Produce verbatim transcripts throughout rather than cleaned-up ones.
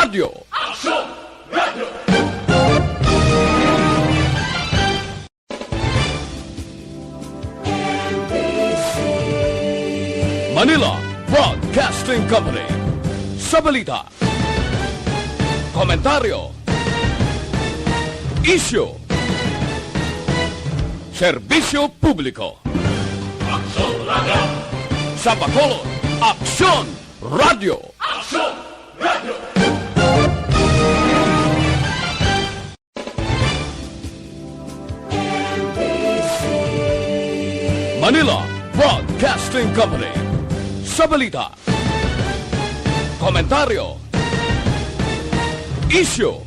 Radyo. Manila Broadcasting Company. Sa balita, komentaryo, isyu, serbisyo publiko. Sa Bacolod, Aksyon Radyo. Manila Broadcasting Company. Sa balita, komentaryo, isyu.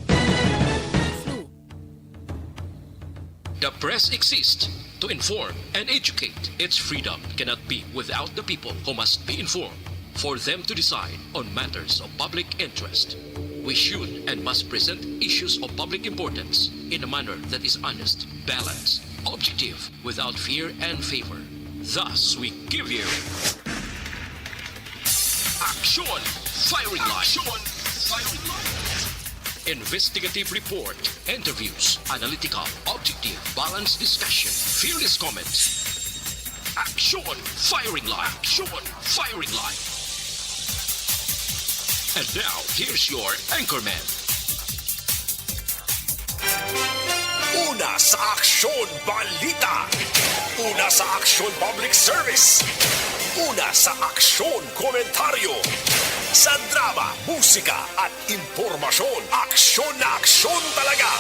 The press exists to inform and educate. Its freedom cannot be without the people who must be informed for them to decide on matters of public interest. We should and must present issues of public importance in a manner that is honest, balanced, objective, without fear and favor. Thus, we give you Action Firing Line. Action Firing Line. Investigative report, interviews, analytical, objective, balanced discussion, fearless comments. Action Firing Line. Action Firing Line. And now, here's your anchorman. Una sa Aksyon Balita. Una sa Aksyon Public Service. Una sa Aksyon Komentaryo. Sa drama, musika, at impormasyon, aksyon na aksyon talaga.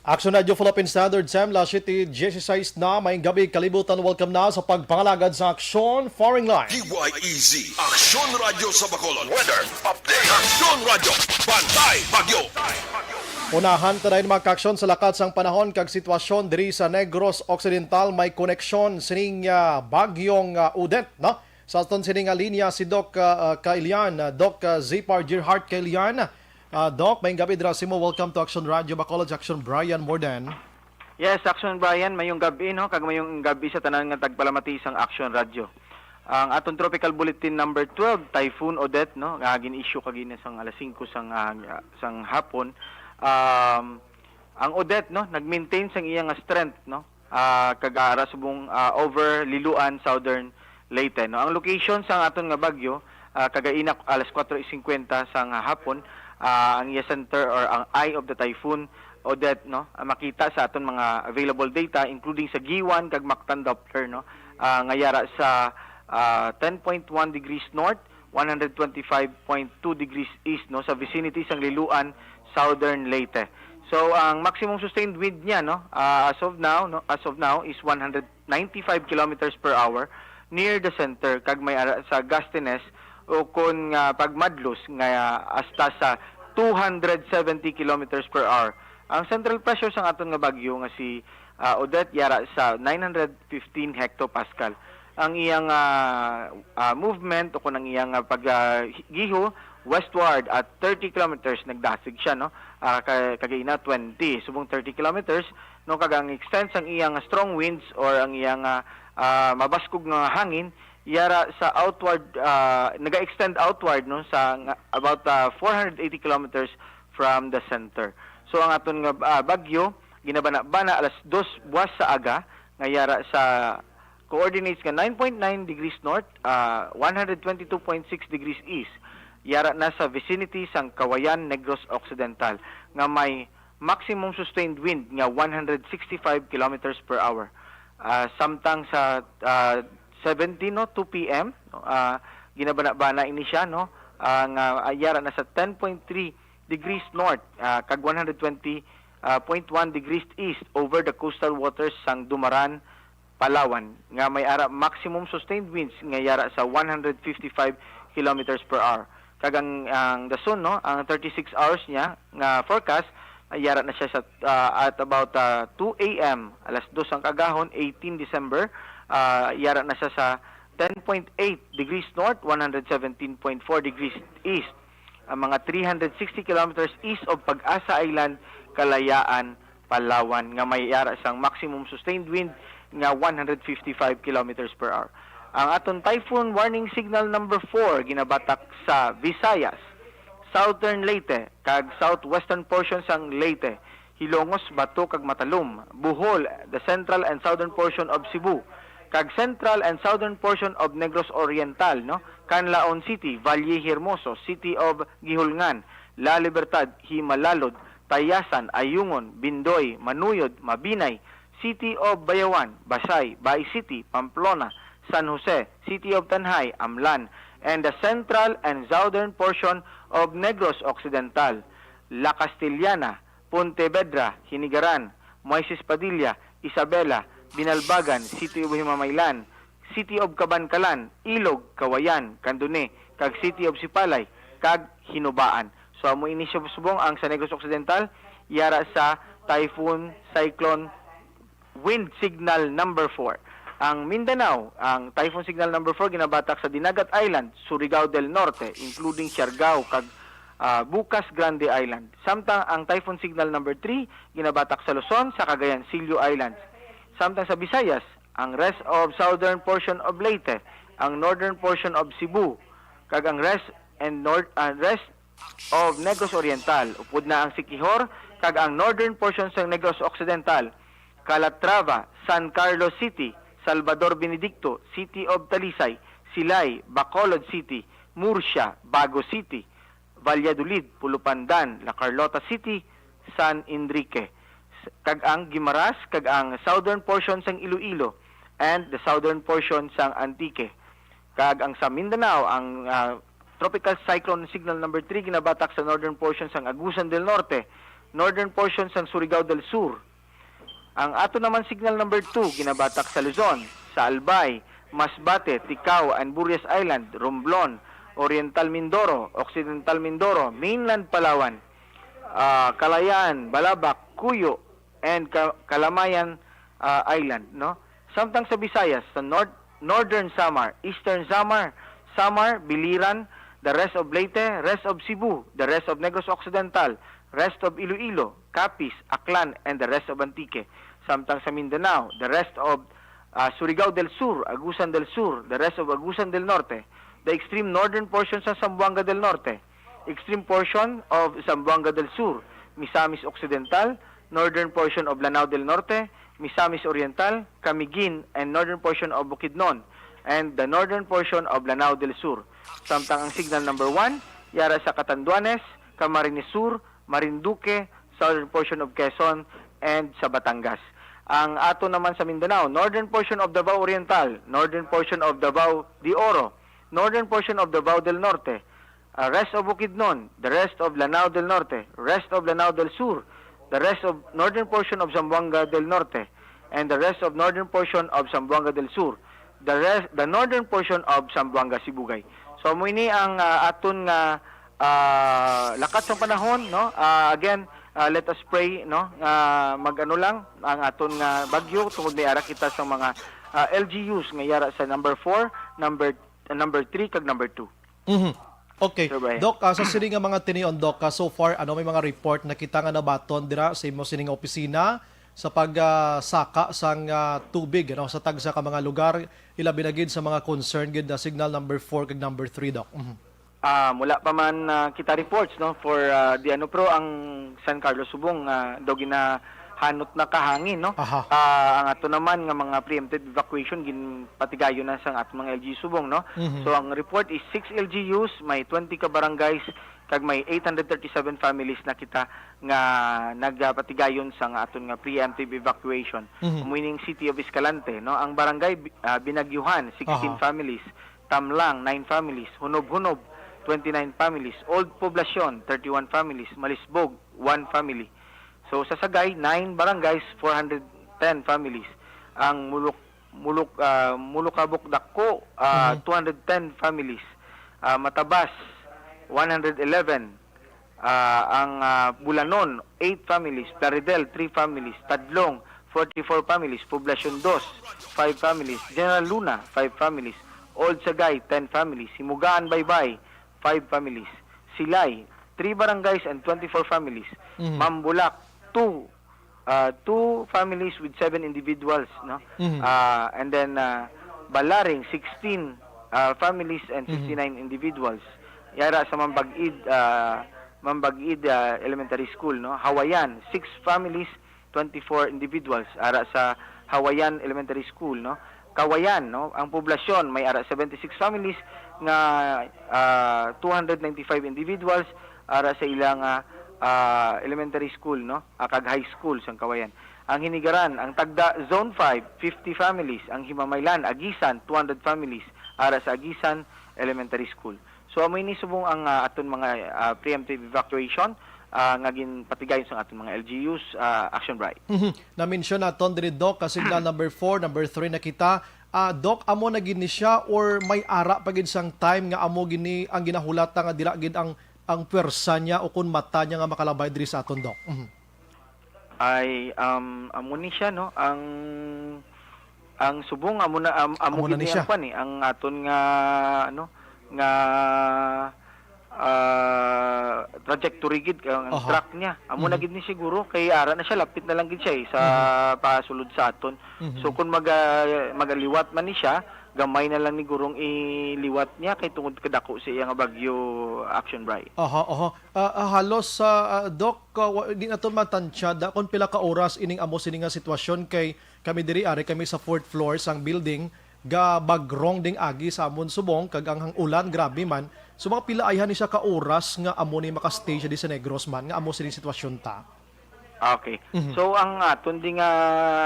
Aksyon Radyo Philippine Standard, Sam, las siete dieciséis na, maayong gabi, kalibutan, welcome na sa pagpangalagad sa Aksyon Firing Line. D Y E Z, Aksyon Radyo sa Bacolod. Weather update. Aksyon Radyo, Bantay Bagyo. Unahan ta dayon, mga kaaksyon, sa lakat sang panahon kag sitwasyon diri sa Negros Occidental. May koneksyon sining, ah, bagyong, ah, Odette, no? Sa aton sini nga linya si Doc, ah, ah, Kailian, ah, Doc, ah, Zipar Gerhart Kailian. Ah, Doc, maayong gabi dira sa imo. Welcome to Action Radio Bacolod, Action Brian Morden. Yes, Action Brian, maayong gabi, no? Kag maayong gabi sa tanan nga tagpalamati sang Action Radio. Ang aton Tropical Bulletin number twelve, Typhoon Odette, no? Nga gin-issue kagina sang alas singko sang, ah, sang hapon. Um, ang Odette, no, nag-maintain sang iya nga strength, no? Ah, kag ara subong, ah, over Liloan, Southern Leyte, no? Ang location sang aton nga bagyo, ah, kagaina alas kuwatro y singkwenta sang hapon, ah, ang iya center or ang eye of the typhoon Odette, no, ah, makita sa aton mga available data, including sa Guiuan kag Mactan Doppler, no, ah, nga yara sa, ah, ten point one degrees north, one hundred twenty-five point two degrees east, no, sa vicinity sang Liloan, Southern Leyte. So, ang maximum sustained wind niya, no, ah, as of now, no, as of now is one hundred ninety-five kilometers per hour near the center, kag may ara sa gustiness o kon nga pagmadlos nga hasta sa two hundred seventy kilometers per hour. Ang central pressure sang aton nga bagyo nga si, ah, Odette yara sa nine hundred fifteen hectopascal. Ang iyang, ah, ah, movement o kon ang iyang, ah, pag, ah, giho westward at thirty kilometers, nagdasig siya, no? Ah, ka-, kagaina twenty, subong thirty kilometers, no? Kag ang extent sang iyang strong winds or ang iyang, ah, ah, mabaskog nga hangin, yara sa outward, ah, naga-extend outward, no, sa nga, about, ah, four hundred eighty kilometers from the center. So ang aton nga, ah, bagyo, ginabana-bana alas dos buwas sa aga, nga yara sa coordinates nga nine point nine degrees north, ah, one hundred twenty-two point six degrees east, yara na sa vicinity sang Cauayan, Negros Occidental, nga may maximum sustained wind nga one hundred sixty-five kilometers per hour. Ah, samtang sa, ah, seventeen, no, two P M, ah, ginabana-bana ini siya, no, ah, nga, ah, yara na sa ten point three degrees north, ah, kag one hundred twenty point one degrees east over the coastal waters sang Dumaran, Palawan, nga may ara maximum sustained winds nga yara sa one hundred fifty-five kilometers per hour. Kag ang, ang dason, no, ang thirty-six hours niya nga forecast, ay yara na siya sa, ah, at about, ah, two A M, alas dos ang kagahon, eighteen December, ah, yara na siya sa ten point eight degrees north, one hundred seventeen point four degrees east, ang mga three hundred sixty kilometers east of Pag-asa Island, Kalayaan, Palawan, nga may yara sang maximum sustained wind nga one hundred fifty-five kilometers per hour. Ang aton typhoon warning signal number four ginabatak sa Visayas, Southern Leyte, kag southwestern portion sang Leyte, Hilongos, Bato, kag Matalom, Bohol, the central and southern portion of Cebu, kag central and southern portion of Negros Oriental, no? Canlaon City, Valle Hermoso, City of Guihulngan, La Libertad, Himalalod, Tayasan, Ayungon, Bindoy, Manuyod, Mabinay, City of Bayawan, Basay, Bay City, Pamplona, San Jose, City of Tanjay, Amlan, and the central and southern portion of Negros Occidental, La Castellana, Pontevedra, Hinigaran, Moises Padilla, Isabela, Binalbagan, City of Himamaylan, City of Kabankalan, Ilog, Kawayan, Candone, kag City of Sipalay, kag Hinubaan. So, amo ini subong ang sa Negros Occidental, yara sa typhoon, cyclone, wind signal number four. Ang Mindanao, ang typhoon signal number four ginabatak sa Dinagat Island, Surigao del Norte, including Siargao kag, ah, Bucas Grande Island. Samtang ang typhoon signal number three ginabatak sa Luzon, sa Cagayan, Silio Islands. Samtang sa Visayas, ang rest of southern portion of Leyte, ang northern portion of Cebu, kag ang rest and north, ah, rest of Negros Oriental, upod na ang Siquijor, kag ang northern portion sang Negros Occidental, Calatrava, San Carlos City, Salvador Benedicto, City of Talisay, Silay, Bacolod City, Murcia, Bago City, Valladolid, Pulupandan, La Carlota City, San Enrique, s-, kag ang Guimaras, kag ang southern portion sang Iloilo, and the southern portion sang Antique. Kag ang sa Mindanao, ang, ah, Tropical Cyclone Signal number three ginabatak sa northern portion sang Agusan del Norte, northern portion sang Surigao del Sur. Ang ato naman Signal number two ginabatak sa Luzon, sa Albay, Masbate, Ticao, and Burias Island, Romblon, Oriental Mindoro, Occidental Mindoro, mainland Palawan, ah, Calayan, Balabac, Cuyo, and Ca-, Calamayan, ah, Island, no? Samtang sa Visayas, sa North, Northern Samar, Eastern Samar, Samar, Biliran, the rest of Leyte, rest of Cebu, the rest of Negros Occidental, rest of Iloilo, Capiz, Aklan, and the rest of Antique. Samtang sa Mindanao, the rest of, ah, Surigao del Sur, Agusan del Sur, the rest of Agusan del Norte, the extreme northern portion sa Zamboanga del Norte, extreme portion of Zamboanga del Sur, Misamis Occidental, northern portion of Lanao del Norte, Misamis Oriental, Camiguin, and northern portion of Bukidnon, and the northern portion of Lanao del Sur. Samtang ang signal number one, yara sa Catanduanes, Camarines Sur, Marinduque, southern portion of Quezon, and sa Batangas. Ang ato naman sa Mindanao, northern portion of Davao Oriental, northern portion of Davao de Oro, northern portion of Davao del Norte, uh, rest of Bukidnon, the rest of Lanao del Norte, rest of Lanao del Sur, the rest of northern portion of Zamboanga del Norte, and the rest of northern portion of Zamboanga del Sur, the rest, the northern portion of Zamboanga Sibugay. So, amo ini ang, ah, aton nga, ah, lakat sa panahon, no? Ah, again, ah, let us pray, no? Nga mag-ano lang ang aton nga bagyo tungod may ara kita sa mga, ah, L G Us nga yara sa number four, number, number three, kag number two. Mhm. Okay. Sir Brian. Doc, ah, sa sini nga mga tinion, Doc, ah, so far, ano, may mga report na kita nga nabaton dira sa imo sining opisina sa pag, ah, saka sang, ah, tubig, ano, sa tagsa ka mga lugar, ilabi na gid sa mga concern gid na signal number four kag number three, Doc? Mhm. Ah, wala pa man, ah, kita reports, no, for, ah, di ano, pero ang San Carlos subong, ah, daw ginahanot na kahangin, no? Aha. Ah, ang ato naman nga mga preemptive evacuation ginpatigayon na sang ato mga L G U subong, no? Mhm. So, ang report is six L G Us, may twenty ka barangays, kag may eight hundred thirty-seven families na kita nga nagapatigayon sa nga aton nga preemptive evacuation. Mhm. Amo ining City of Escalante, no? Ang barangay, ah, Binagyuhan, sixteen Aha. families. Tamlang, nine families. Hunob-Hunob, twenty-nine families. Old Poblacion, thirty-one families. Malisbog, one family. So, sa Sagay, nine barangays, four hundred ten families. Ang Muluk-, Muluk-, ah, Mulukabok Dako, ah, Mhm. two hundred ten families. Ah, Matabas, one hundred eleven. Ah, ang, ah, Bulanon, eight families. Plaridel, three families. Tadlong, forty-four families. Poblacion Dos, five families. General Luna, five families. Old Sagay, ten families. Himugaan Baybay, five families. Silay, three barangays and twenty-four families. Mhm. Mambulak, two, ah, two families with seven individuals, no? Mhm. Ah, and then, ah, Balaring, sixteen, ah, families and Mhm. fifty-nine individuals. Yara sa Mambag-id, ah, Mambag-id, ah, Elementary School, no? Hawayan, six families, twenty-four individuals. Ara sa Hawayan Elementary School, no? Kawayan, no? Ang poblasyon may ara seventy-six families nga, ah, two hundred ninety-five individuals ara sa ila nga, ah, elementary school, no? Ah, kag high school sang Kawayan. Ang Hinigaran, ang Tagda, Zone five, fifty families. Ang Himamaylan, Agisan, two hundred families ara sa Agisan Elementary School. So, amo ini subong ang, ah, aton mga, ah, preemptive evacuation, ah, nga ginpatigayon sang aton mga L G Us, ah, Action Bright. Mhm. Na-mention naton diri, Doc, ka signal number four, number three na kita. Ah, Doc, amo na gid ni siya or may ara pa gid sang time nga amo gini ang ginahulata nga dira gid ang, ang pwersa niya o kun mata niya nga makalabay diri sa aton, Doc? Mhm. Ay, um, amo ni siya, no? Ang, ang subong, amo na, am-, amo Amo na gid ni ni siya. ang kwan, eh, ang aton nga, ano, nga, ah, trajectory gid, ang, ang Aha. track niya. Amo na Mhm. gid ni siguro, kay ara na siya, lapit na lang gid siya, eh, sa Mhm. pasulod sa aton. Mhm. So, kung maga-, magaliwat man ni siya, gamay na lang ni gurong iliwat niya, kay tungod kadako sa iya nga bagyo, Action Bright. Aha, aha. Ah, ah, halos, ah, ah, Doc, ah, wa-, di naton matansya da kung pila ka oras ining amo sini nga sitwasyon, kay kami diri, ari kami sa fourth floor sang building, gabagrong ding agi sa amon subong, kag ang, ang ulan, grabe man. So, mga pila ayhan ni siya ka oras nga amo ni maka-stay siya di sa Negros man, nga amo sini sitwasyon ta? Okay. Mhm. So, ang aton di nga,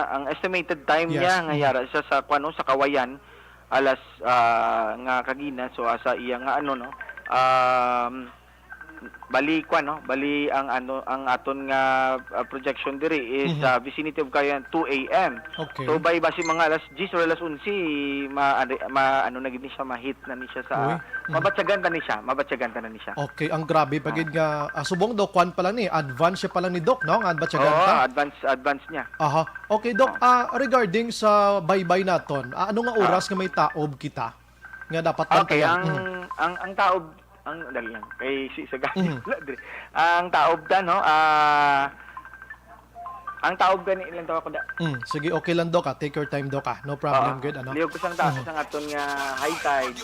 ang estimated time Yes. niya nga Mhm. yara siya sa, kuwan, no, sa Kawayan, alas, ah, nga kagina, so, asa iya nga, ano, no, um, bali, kuwan, no, bali ang, ano, ang aton nga, ah, projection diri is, Mhm. ah, vicinity of Kawayan, two A M. Okay. So, by basi mga alas diyes or alas onse, ma-, ano, ma-, ano na gid ni siya, ma-hit na ni siya sa, Uy. Mhm. mabatyagan ta ni siya, mabatyagan ta na ni siya. Okay, ang grabe pa Ah. gid nga, ah, subong daw, kwan pa lang ni, advance siya pa lang ni Doc, no? Nga advance Oo, agad ta? advance, advance niya. Aha. Okay, Doc, Oo. ah, regarding sa baybay naton, ah, ano nga Ah. oras nga may taob kita nga dapat Okay, bantayan? ang, Mm. ang, ang taob, ang, dali lang, kay si sa gani Mm. wala diri. Ang taob ta, no? Ah, ang taob gani lang to ako da. Mm, sige, okay lang, Doc, ah. Take your time, Doc, ah. No problem, Oo. good, ano? Lihog ko sang taas Mm. sang aton nga high tide.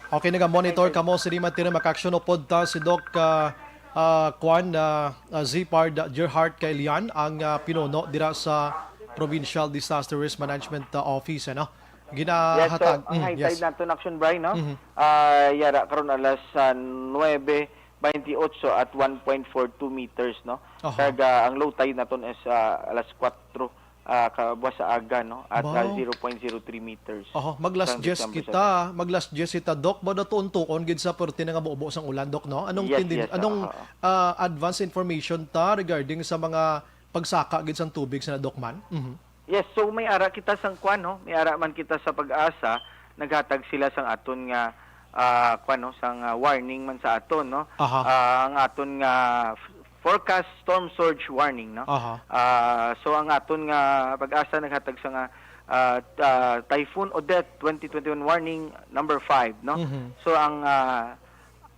Okay, naga-monitor Ay, kamo sa Lima Tira Makaksyon. Upod ta si Doc, ah, ah, Kwan, ah, ah, Zipard Gerhart Kailian, ang, ah, pinuno dira sa Provincial Disaster Risk Management, ah, Office, ano? Yes, so, Ginahatag, ang mm, high yes. tide nato na, Action Bright, no? Mhm. Ah, yara karon alas, ah, nuebe baynte otso at one point four two meters, no? Aha. Kag, ah, ang low tide naton is, ah, alas kuwatro, ah, kabuas sa aga, no? At, ah, Wow. zero point zero three meters Oho, mag-last sang December kita, seven. mag-last kita, Doc. Ba, natuon-tuon gid sa perti na nga bubo sang ulan, Doc, no? Anong Yes, tindi-, yes, anong, oo, oo. ah, advance information ta regarding sa mga pagsaka gid sang tubig sa nadukman? Mhm. Yes, so may ara kita sang kwan, no? May ara man kita sa PAGASA, naghatag sila sang aton nga, ah, kwan, no? Sang, ah, warning man sa aton, no? Aha. Ah, ang aton nga f-, forecast storm surge warning, no? Aha. Ah, so ang aton nga PAGASA naghatag sa nga, ah, ah, Typhoon Odette twenty twenty-one warning number five, no? Mhm. So ang, ah,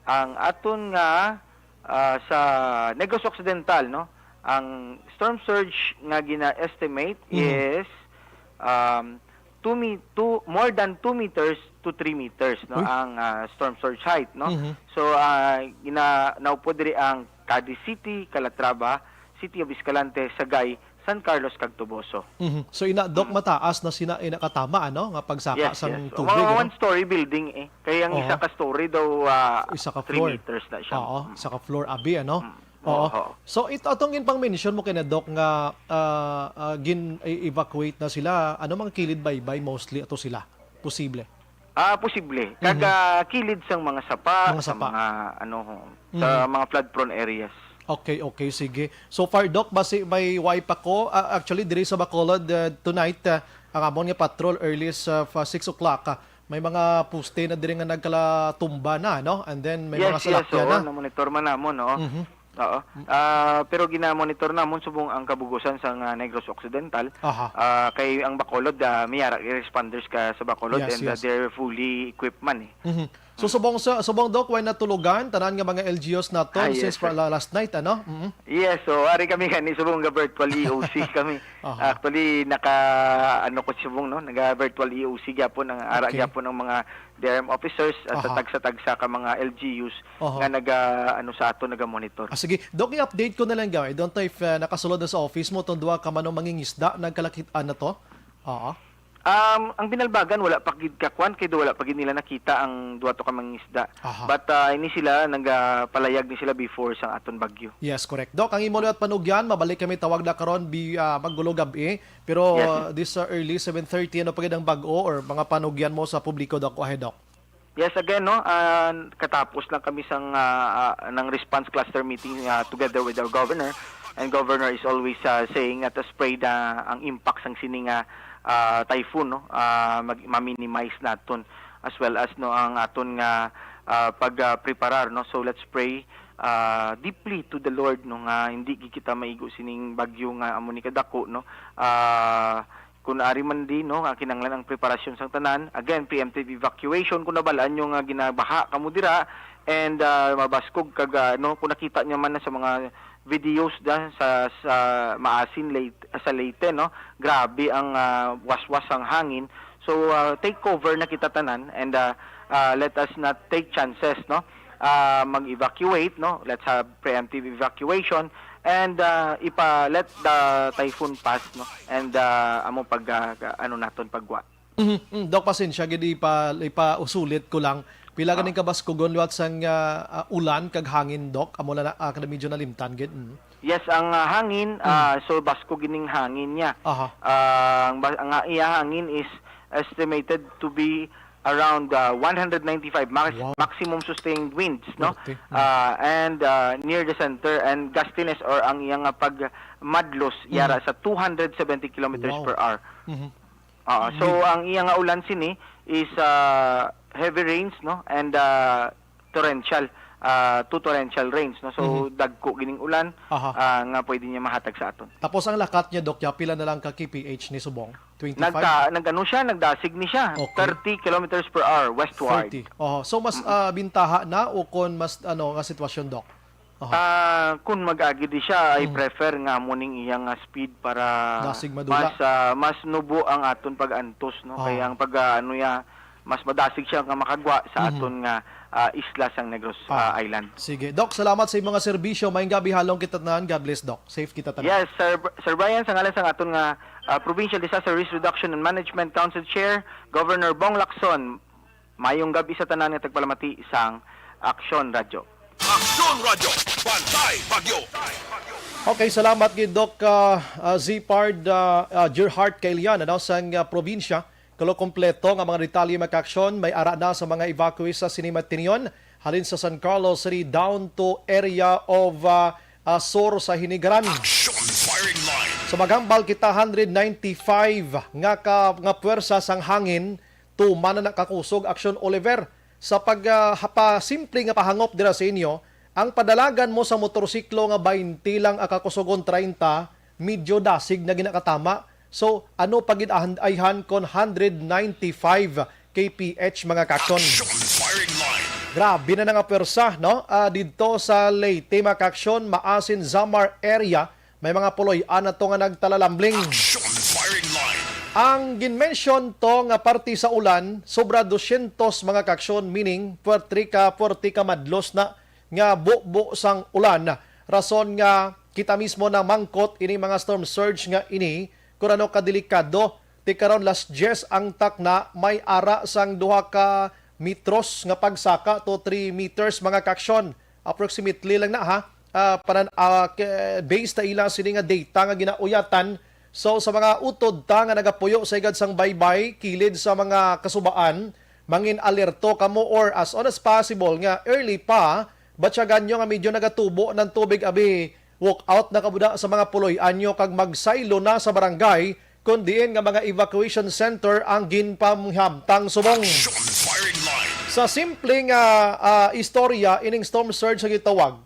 ang aton nga, ah, sa Negros Occidental, no, ang storm surge nga gina-estimate Mhm. is, um, two me-, two, more than two meters to three meters, no, Uy. ang, ah, storm surge height, no. Mhm. So, ah, gina-, naupod diri ang Cadiz City, Calatrava, City of Escalante, Sagay, San Carlos, kag Toboso. Mhm. So, ina, Doc, Mm. mataas na sina, ina katama, ano, nga pagsaka Yes, sang yes. tubig, Mga ano? one-story building, eh. Kaya ang Oho. isa ka story daw, ah, Isa ka three floor. meters na siya. Oo, Mm. isa ka floor, abi, ano? Mm. Oo. Oho. So, ito, atong ginpang-mention mo kina Doc nga, ah, ah, gin-, i-, evacuate na sila. Ano, mga kilid baybay mostly ato sila? Posible? Ah, posible. Kag, Mhm. ah, kilid sang mga sapa, Mga sa sapa. mga, ano, sa Mhm. mga flood-prone areas. Okay, okay, sige. So far, Doc, basi may way pa ko. Ah, actually, diri sa Bacolod, ah, tonight, ah, ang amon nga patrol early sa fa-, six o'clock, ah, may mga poste na diri nga nagkalatumba na, no? And then may Yes, mga yes, salakyan oo, na. na-monitor man namon, oo. Mhm. Oo. Mm. Ah, pero gina-monitor namon subong ang kabugusan sa nga Negros Occidental. Aha. Ah, kay ang Bacolod, ah, may ara responders ka sa Bacolod Yes, and, ah, yes. they're fully equipped man, eh. Mhm. So, subong sa, subong, Doc, way natulugan tanan nga mga L G Us naton Ah, yes, since pa sir. la-, last night, ano? Mm. Yes, so ari kami gani subong nga virtual E O C kami. Aha. Actually, naka, ano ko subong, no? Naga virtual E O C gyapon ang ara Okay. gyapon ang mga D R M officers at sa Aha. tagsa-tagsa ka mga L G Us Aha. nga naga, ano, sa ato, naga-monitor. Ah, sige. Doc, i-update ko na lang, gawin. Don't know if, uh, nakasulod na sa office mo, itong duha ka manong mangingisda, nagkalakitaan na to? Oo. Um, ang Binalbagan, wala pa gid kakwan, kay do wala pa gid nila nakita ang duha to ka mangingisda. Aha. But, uh, ini sila, nagapalayag ni sila before sa aton bagyo. Yes, correct. Doc, ang imo liwat panugyan, mabalik kami tawag na karon bi, ah, maggulo gab-i. Pero Yes, sir. this, uh, early seven thirty, ano pa gid ang bag-o or mga panugyan mo sa publiko, Doc? Go ahead, Doc. Yes, again, no, ah, katapos lang kami sang, ah, ah, ng response cluster meeting, ah, together with our governor. And governor is always, ah, saying nga to spread, ah, ang impact sang sini nga, ah, typhoon, no, ah, mag-, ma-minimize naton, as well as, no, ang aton nga, ah, pag, ah, preparar, no. So let's pray, ah, deeply to the Lord, no, nga hindi gid kita maigo sining bagyo nga amo ni kadako, no. Ah, kun ari man di, no, nga kinahanglan ang preparasyon sang tanan. Again, preemptive evacuation kung nabalaan nyo nga ginabaha kamo dira, and, ah, mabaskog kag, ah, no, kung nakita nyo man na sa mga videos da sa, sa Maasin, Leyte, sa Leyte, no, grabe ang, ah, waswas sang hangin. So, ah, take cover na kita tanan, and, ah, ah, let us not take chances, no. Ah, mag-evacuate, no. Let's have preemptive evacuation, and, ah, ipa let the typhoon pass, no, and, ah, amo pag, ah, ka-, ano naton, paggwa. Mhm, mm, Doc, pasensya gid, ipa-, ipausulit ko lang. Pila Ah. ganing kabaskugon liwat sang, ah, ah, ulan kag hangin, Doc? Amo na, na, ah, kada medyo nalimtan gid. Mm. Yes, ang, ah, hangin, Mm. ah, so baskog gining hangin niya. Aha. Ah, ang ba-, ang iya hangin is estimated to be around, ah, one hundred ninety-five max-, Wow. maximum sustained winds, no? Forte. Mm. Ah, and, ah, near the center, and gustiness or ang iyang, ah, pagmadlos, Mm. yara sa two hundred seventy kilometers Wow. per hour. Mhm. Oo. So, Big. ang iya nga ulan sini is, ah, heavy rains, no? And, ah, torrential, ah, to torrential rains, no? So, Mhm. dagko gining ulan, Aha. ah, nga pwede niya mahatag sa aton. Tapos ang lakat niya, Doc, ya, pila na lang ka K P H ni subong? Twenty-five? Nagka-, nag-ano siya, nagdasig ni siya, Okay. thirty kilometers per hour westward. Thirty. Oho. So, mas, Mm. ah, bintaha na o kon mas, ano, nga sitwasyon, Doc? Aha. Ah, kung mag-agi di siya, I Mm. prefer nga mo ning iyang, ah, speed para Dasig madula. mas, ah, mas nubo ang aton pag-antos, no? Ah. Kaya ang pag, ah, ano ya, mas madasig siya nga makagwa sa Mhm. aton nga, ah, isla sang Negros, Ah. ah, Island. Sige. Doc, salamat sa imong serbisyo. Maayong gabi, halong kita tanan. God bless, Doc. Safe kita tanan. Yes, Sir Br-, Sir Brian, sa ngalan sang aton nga, ah, Provincial Disaster Risk Reduction and Management Council Chair, Governor Bong Lacson, mayong gabi sa tanan nga tagpalamati sang Aksyon Radyo. Aksyon Radyo, Bantay Bagyo. Okay, salamat gid, Doc, ah, ah, Zipard, ah, ah, Gerhart Kailian, ano, sang, ah, probinsya. Kulo kompleto nga mga detalye, mga kaaksyon, may ara na sa mga evacuees sa sini matinyon, halin sa San Carlos City down to area of, ah, ah, sur sa Hinigaran. Action Firing Line. So, maghambal kita, hundred ninety-five nga ka, nga puwersa sang hangin, tuman na nakakusog, Aksyon Oliver. Sa pag, ah, ha-, pa simple nga pahangop dira sa inyo, ang padalagan mo sa motorsiklo nga baynte lang ang kakusogon, treinta, medyo dasig na ginakatama. So, ano pa gid ang ayhan kon hundred ninety-five K P H, mga kaaksyon? Action Firing Line. Grabe na na nga pwersa, no? Ah, didto sa Leyte, mga kaaksyon, Maasin, Zamar area, may mga puloy-an na to nga nagtalalambling. Action Firing Line. Ang ginmention to nga parte sa ulan, sobra dosyentos, mga kaaksyon, meaning, puwerte ka, puwerte ka madlos na nga bubo sang ulan. Rason nga kita mismo namangkot ini mga storm surge nga ini, kung ano kadelikado. Ti karon, las diyes ang takna, may ara sang duha ka metros nga pagsaka to three meters, mga kaaksyon. Approximately lang na, ha. Ah, panan-, ah, ke-, based ta ila sini nga data nga ginauyatan. So, sa mga utod ta nga nagapuyo sa higad sang baybay, kilid sa mga kasubaan, mangin alerto kamo, or as soon as possible nga early pa, batyagan nyo nga medyo nagatubo ng tubig, abi, walk out na kabuda sa mga puloy-an nyo kag magsaylo na sa barangay kon diin nga mga evacuation center ang ginpamhamtang subong. Action Firing Line. Sa simple nga, ah, istorya, ining storm surge nga gitawag,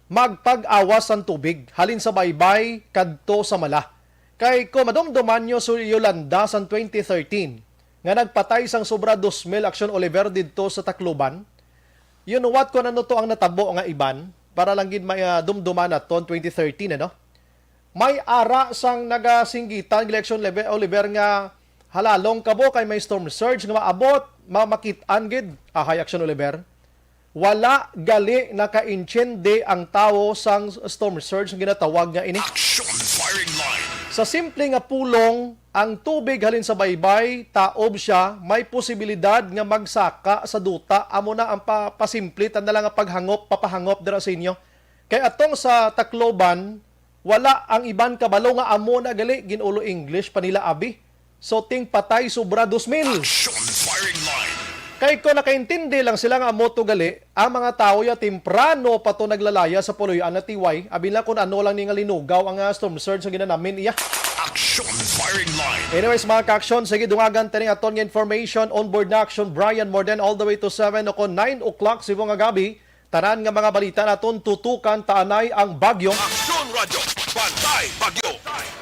magpag-awas ang tubig halin sa baybay kadto sa mala. Kay kung madumduman nyo si Yolanda sang twenty thirteen, nga nagpatay sang sobra dos mil, Aksyon Oliver, didto sa Tacloban. You know what, kung ano to ang natabo nga iban, para lang gid may, ah, dumduman naton twenty thirteen, ano? May ara sang nagasinggitan, Aksyon Oliver, nga halalong kamo kay may storm surge nga maabot, ma-, makit-an gid. Ahay, Aksyon Oliver. Wala gali nakaintiende ang tawo sang storm surge nga ginatawag nga ini. Action Firing Line. Sa simple nga pulong, ang tubig halin sa baybay, taob sia, may posibilidad nga magsaka sa duta. Amo na ang pa-, pasimple ta na lang nga paghangop, papahangop dira sa inyo. Kay atong sa Tacloban, wala ang iban kabalo nga amo na gali, gin-ulo English pa nila abi. So, ting patay sobra dos mil. Action Firing Line. Kay kung nakaintindi lang sila nga amo to gali, ang mga tawo ya temprano pa to naglalaya sa puloy-an na T Y. Abi na kung ano lang ni nga linugaw ang, ah, storm surge nga ginanamin iya. Action Firing Line. Anyways, mga ka-action, sige, dungagan tani aton nga information. On board na Action Brian Morden all the way to seven o kon nine o'clock subong nga gabi. Tanan nga mga balita naton tutukan ta anay ang bagyo. Aksyon Radyo, Bantay Bagyo.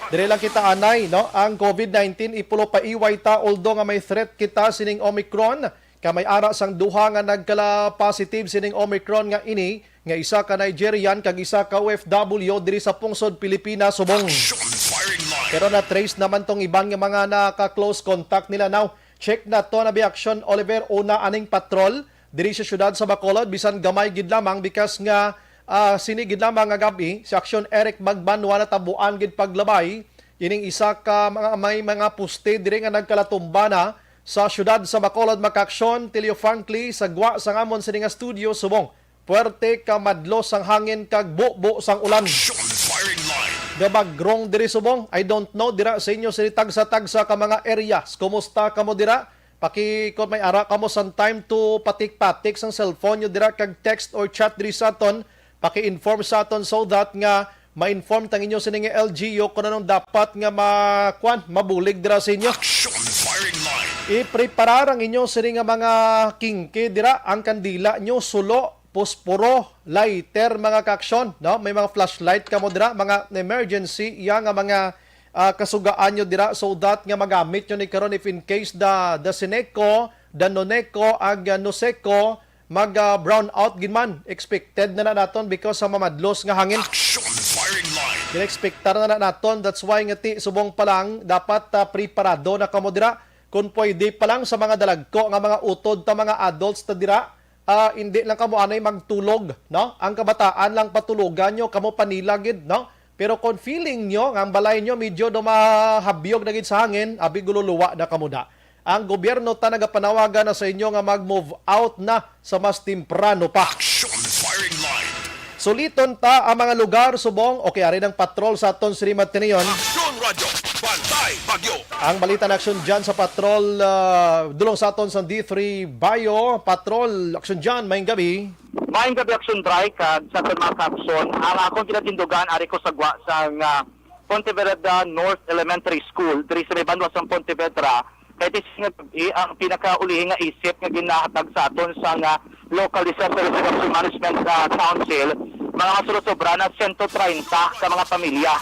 Dire lang kita anay, no? Ang covid nineteen, ipulo pa iway ta, although nga may threat kita sining Omicron, ka may ara sang duha nga nagkala positive sining Omicron nga ini, nga isa ka Nigerian kag isa ka O F W diri sa pungsod Pilipinas, subong. Action Firing Line. Pero na-trace naman tong iban nga mga naka-close contact nila. Now, check na to na bi Action Oliver, una aning patrol diri sa siyudad sa Bacolod, bisan gamay gid lamang, because nga, ah, sini gid lamang nga gabi, si Action Eric Magbanwa natabuan gid paglabay ining isa ka mga, may mga poste diri nga nagkalatumba na sa siyudad sa Bacolod. Maka-action, Tilio Franklin, sa gwa sa ngamon sini nga studio, subong puwerte ka madlo sang hangin kag bubo sang ulan. Action Firing Line. Gabagrong diri subong. I don't know dira sa inyo sini tagsa-tagsa ka mga areas. Kumusta kamo dira? Paki-, kung may ara kamo sang time to patik-patik sang cellphone nyo dira kag text or chat diri sa aton, paki-inform sa aton so that nga ma-inform tang inyo sini nga L G U kung anong dapat nga ma-, kwan, mabulig dira sa inyo. Action Firing Line. Ipreparar ang inyo sini nga mga kingki dira, ang kandila nyo, sulo, posporo, lighter, mga ka-action, no? May mga flashlight kamo dira, mga emergency, iya nga mga, ah, kasugaan nyo dira, so that nga magamit nyo ni karon if in case the, the Sineco, the Noneco, ag, ah, Noseco, mag, ah, brown out gid man. Expected na na naton because sa mamadlos nga hangin. Action Firing Line. Gina-expectar na na naton. That's why nga ti subong pa lang dapat, ah, preparado na kamo dira. Kung pwede pa lang sa mga dalagko nga mga utod ta mga adults ta dira, ah, hindi lang kamo anay magtulog, no? Ang kabataan lang patulogan nyo, kamo pa nila gid, no? Pero kung feeling nyo nga ang balay nyo medyo do mahabyog na gid sa hangin, abi gululuwa na kamo da. Ang gobyerno ta nagapanawagan na sa inyo nga mag-move out na sa mas temprano pa. Action Firing Line. Suliton ta ang mga lugar subong. Okay, ari ng patrol sa aton sini matiniyon. Action Radyo, Bantay Bagyo. Ang balita na aksyon dyan sa patrol, ah, dulong sa aton sa D three Bio. Patrol, aksyon dyan, maayong gabi. Maayong gabi, Aksyon Dry, kag sa aton mga ka-aksyon. Ang akong kinatindugan, ari ko sa gwa sa nga Pontevedra North Elementary School, diri sa may banwa sang Pontevedra, kay ti nga gabi ang pinakaulihi nga isip nga ginahatag sa aton sa nga Local Disaster Response Management, ah, Council, mga masulod sobra na sento treinta ka mga pamilya.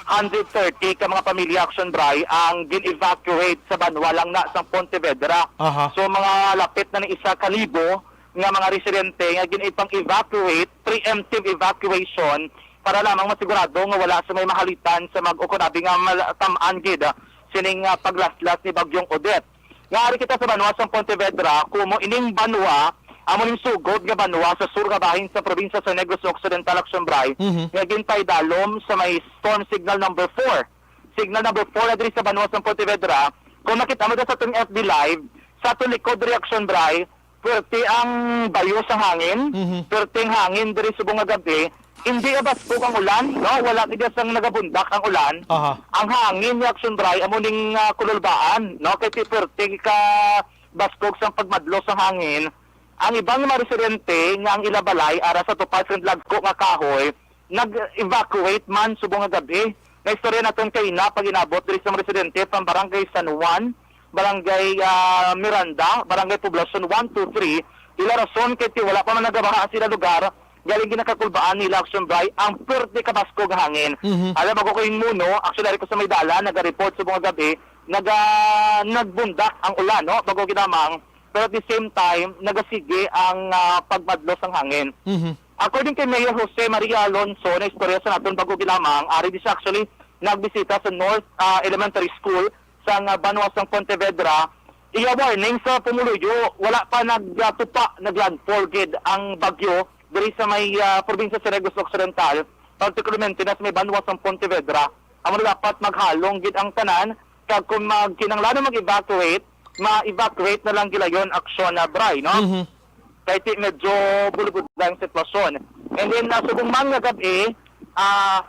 Hundred thirty ka mga pamilya, Aksyon Dry, ang gin-evacuate sa banwa lang na sa Pontevedra. Aha. So, mga lapit na ni isa ka libo nga mga residente nga gin-ipang-evacuate, preemptive evacuation, para lamang masigurado nga wala sa may mahalitan sa mag-, o kunabi nga mal-, tam-an gid, ah, sining, ah, paglaslas ni Bagyong Odette. Nga ari kita sa banwa sang Pontevedra, kumo ining banwa, amo ning sugod nga banwa sa sur nga bahin sa probinsya sa Negros Occidental, Aksyon Dry, Mhm. nga ginpaidalom sa may storm signal number four. Signal number four na diri sa banwa sang Pontevedra. Kung makita mo dyan sa aton F B Live, sa aton likod diri, Aksyon Dry, pwerte ang bayo sang hangin, Mhm. pwerte ang hangin diri subong nga gabi. Hindi abaskog ang ulan, no? Wala gid sang nagabundak ang ulan. Aha. Ang hangin ni Aksyon Dry, amo ning, ah, kululbaan, no? Kay ti-, pwerte ka baskog sang pagmadlo sang hangin. Ang ibang mga residente nga ang ila balay ara sa tupad sang dagko nga kahoy, nag-evacuate man subong nga gabi. Naistorya naton kay ina pag inabot diri sa mga residente from Barangay San Juan, Barangay, ah, Miranda, Barangay Poblacion one, two, three. Ila rason kay ti wala pa man nagabaha ang sila lugar, galing ginakakulbaan nila, Aksyon Dry, ang pwerte kabaskog nga hangin. Mhm. Alam ako ko yung muno, actually, ari ko sa may dalan, naga-report subong nga gabi, naga-, nagbundak ang ulan, no? Bago ginamang, pero at the same time, nagasige ang, ah, pagmadlos sang hangin. Mhm. According kay Mayor Jose Maria Alonso, na istorya sa naton bago ginamang, ari di siya actually nagbisita sa North, ah, Elementary School sa, ah, banwa sang Pontevedra. Iya warning sa pumuluyo, wala pa nagtupa, naglandfall gid ang bagyo diri sa may, ah, probinsya sa Negros Occidental, particularmente na sa may banwa sang Pontevedra. Amo na dapat maghalong gid ang tanan, kag kung mag-, kinahanglan mag-evacuate, ma-evacuate na lang gilayon, Aksyon, ah, Bri, no? Mhm. Kay ti medyo bulubod lang ang sitwasyon. And then, ah, subong man nga gab-i, ah,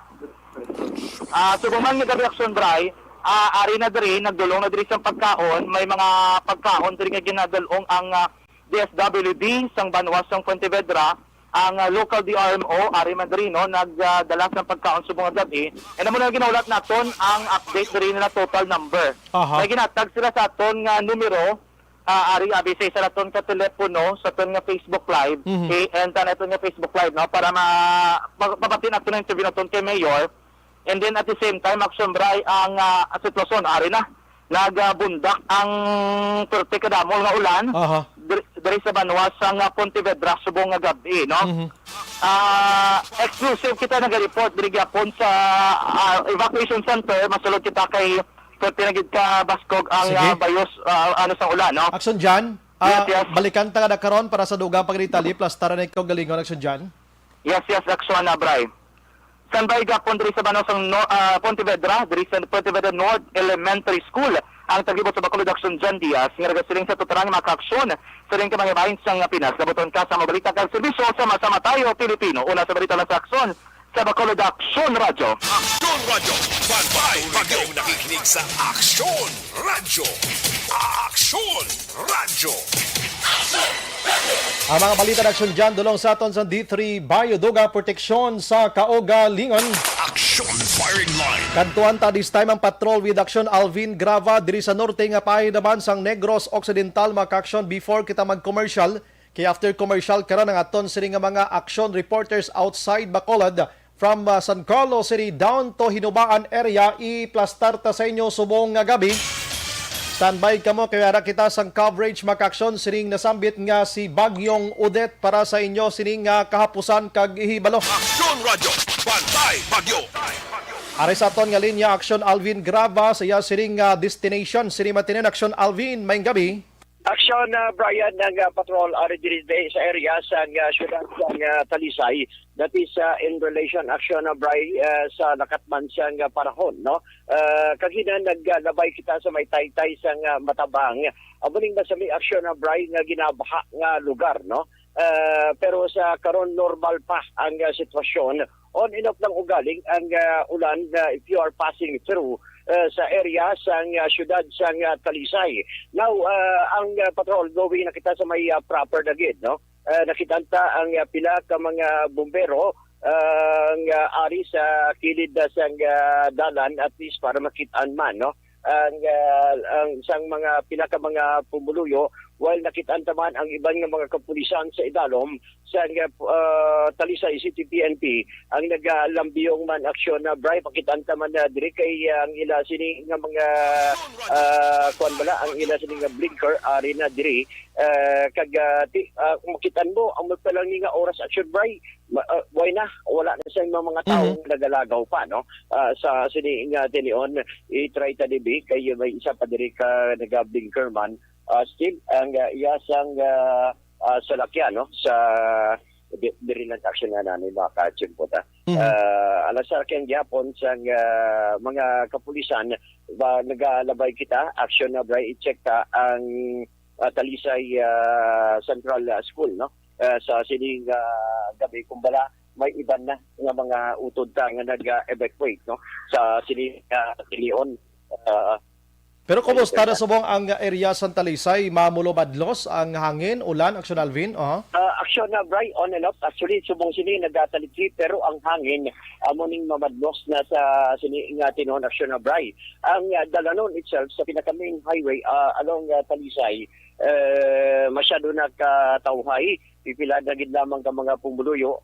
ah, subong man nga gab-i, Aksyon, Bri, ah, ari na diri, nagdulong na diri sa pagkaon, may mga pagkaon diri nga ginadulong ang, ah, D S W D sang banwa sang Pontevedra, ang, ah, local D R M O, ari man diri, no, nagdala sang pagkaon subong nga gab-i. And amo na ginahulat naton ang update diri nila total number. Aha. May ginatag sila sa aton nga numero, ah, ari, abi sa isa naton ka telepono, sa aton nga Facebook Live, Mhm. okay, and sa aton nga Facebook Live, no, para ma-, ma-, mabati naton ang interview naton kay Mayor. And then at the same time, Aksyon, Bri, ang, ah, sitwasyon, ari na, nagabundak ang perti kadamo nga ulan Aha. dir-, diri sa banwa sang, ah, Pontevedra subong nga gab-i, no? Mhm. Ah, exclusive kita naga-report diri gyapon sa, ah, evacuation center, masulod kita kay perti na gid ka baskog ang, Sige. ah, bayos, ah, ano, sang ulan, no? Aksyon, Jan. Yes, Ah, yes. Balikan ta nga na karon para sa dugang pagdetalye, plus tara na ikaw galingon, Aksyon, Jan. Yes, yes, Aksyon, ah, Bri. Standby gapon diri sa banwa sang no-, ah, Pontevedra, diri sa Pontevedra North Elementary School, ang taglibot sa Bacolod Aksyon, Jan Diaz, nga nagasiling sa tutarang nga mga kaaksyon sa ring kamangyabahin sang Pinas. Nabuton ka sa mga balita kag serbisyo, sama-sama tayo, Pilipino. Una sa balita lang sa aksyon, sa Bacolod Aksyon Radyo. Aksyon Radyo, Bantay Bagyo. Kayo nakikinig sa Aksyon Radyo. Aksyon Radyo. Ang mga balita na aksyon dyan, dulong sa aton sa D three Bayo Duga, proteksyon sa kaugalingon. Action Firing Line. Kadtuan ta this time ang patrol with Action Alvin Grava diri sa norte nga pahay naman sang Negros Occidental, mga kaaksyon, before kita mag-commercial. Kay after commercial karon ang aton sini nga mga action reporters outside Bacolod. From, uh, San Carlos City down to Hinubaan area, iplastar ta sa inyo subong nga gabi. Standby kamo kay ara kita sang coverage, mga kaaksyon, sining nasambit nga si Bagyong Odette para sa inyo sining nga kahapusan kag hibalo. Aksyon Radyo, Bantay Bagyo. Ari sa aton nga linya, Aksyon Alvin Grava sa iya sining nga destination. Sini matinin, Aksyon Alvin, maayong gabi. Aksyon, ah, Brian, ang, ah, patrol ari diri, diri sa area sa, ah, siyudad sa, ah, Talisay. That is, ah, in relation, Aksyon, ah, Bri, ah, sa lakat man sang, ah, panahon, no? Ah, kagina naglabay kita sa may taytay sang, ah, Matabang. Amo ning masami, Aksyon, ah, Bri, nga ginabaha nga lugar, no? Ah, pero sa karon normal pa ang, ah, sitwasyon. On and off lang ugaling ang, ah, ulan, ah, if you are passing through, ah, sa area sang, ah, siyudad sang, ah, Talisay. Now, ah, ang, ah, patrol going na kita sa may, ah, proper na gid, no? Ah, nakit-an ta ang, ah, pila ka mga bumbero, ah, nga ari sa kilid na sang, ah, dalan, at least para makit-an man, no? Ang, ah, ang sang mga pila ka mga pumuluyo, while nakit-an ta man ang iban nga mga kapulisan sa idalom sang, ah, Talisay City P N P ang nagalambiyong man aksyon na, Bri, makit-an ta man na diri kay, ah, ang ila sini nga mga, ah, kuwan bala, ang ila sini nga blinker ari na diri, ah, kag, ah, ti-, ah, kung makit-an mo, amo pa lang ni nga oras aksyon, Bri, ma-, ah, way na, wala na sa mga, mga tawo Mhm. nga nagalagaw pa, no? Ah, sa sini nga tinion, i-try ta dibi, kay may isa pa diri ka naga-blinker man, ah, still, ang, ah, iya sang, ah, ah, salakyan, no? Sa di-, diri lang sa aksyon nga nanay, mga ka-action po ta. Mhm. Ah, alas sa akin gyapon sang, ah, mga kapulisan, ba, nagalabay kita, aksyon na, Bri, i-check ta ang, ah, Talisay, ah, Central, ah, School, no? Ah, sa sining, ah, gabi, kumbala, may iban na nga mga utod ta nga nag-evacuate, no? Sa sining, ah, tinion, ah, Pero kumusta na Talisay na. Subong ang area sa Talisay? Mamulo madlos ang hangin, ulan, Aksyon Alvin? Aha. Ah, aksyon na, Bri, on and off. Actually, subong sini nagatalikid, pero ang hangin, amo ning mamadlos na sa sini nga tinuon, aksyon na, Bri. Ang, ah, dalanon itself sa pinaka main highway, ah, along, ah, Talisay, eh, masyado na katawhay. Pipila na gid lamang ka mga pumuluyo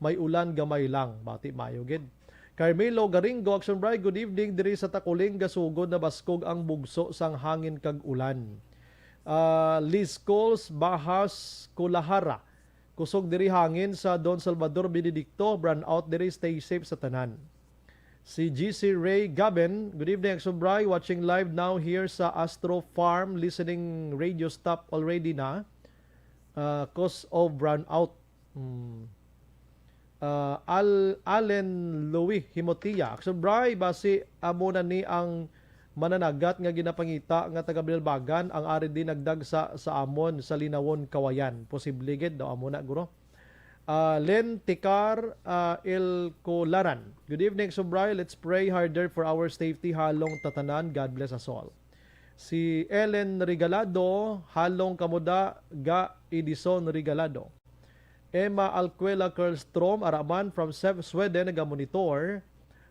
may ulan gamay lang. Bati, mayo gid. Carmelo Garingo, Action Bri, good evening. Diri sa Takuling, gasugod na baskog ang bugso sang hangin kag ulan. Ah, Liz Coles Bahas Kulahara, kusog diri hangin sa Don Salvador Benedicto, brownout diri, stay safe sa tanan. Si G C Ray Gaben, good evening, Action Bri, watching live now here sa Astro Farm, listening radio stop already na, ah, cause of brownout. Hmm. Ah, Al-, Allen Louis Himotia, Action Bri, basi amo na ni ang mananagat nga ginapangita nga taga Binalbagan ang ari di nagdagsa sa amon sa Linawon, Kawayan. Posible gid daw amo na, guro. Ah, Len Tikar, ah, El Colaran. Good evening, Action Bri. Let's pray harder for our safety. Halong tatanan. God bless us all. Si Ellen Regalado, halong kamuda ga Edison Regalado. Emma Alcuela Kerlstrom, ara man from Sev-, Sweden, nagamonitor.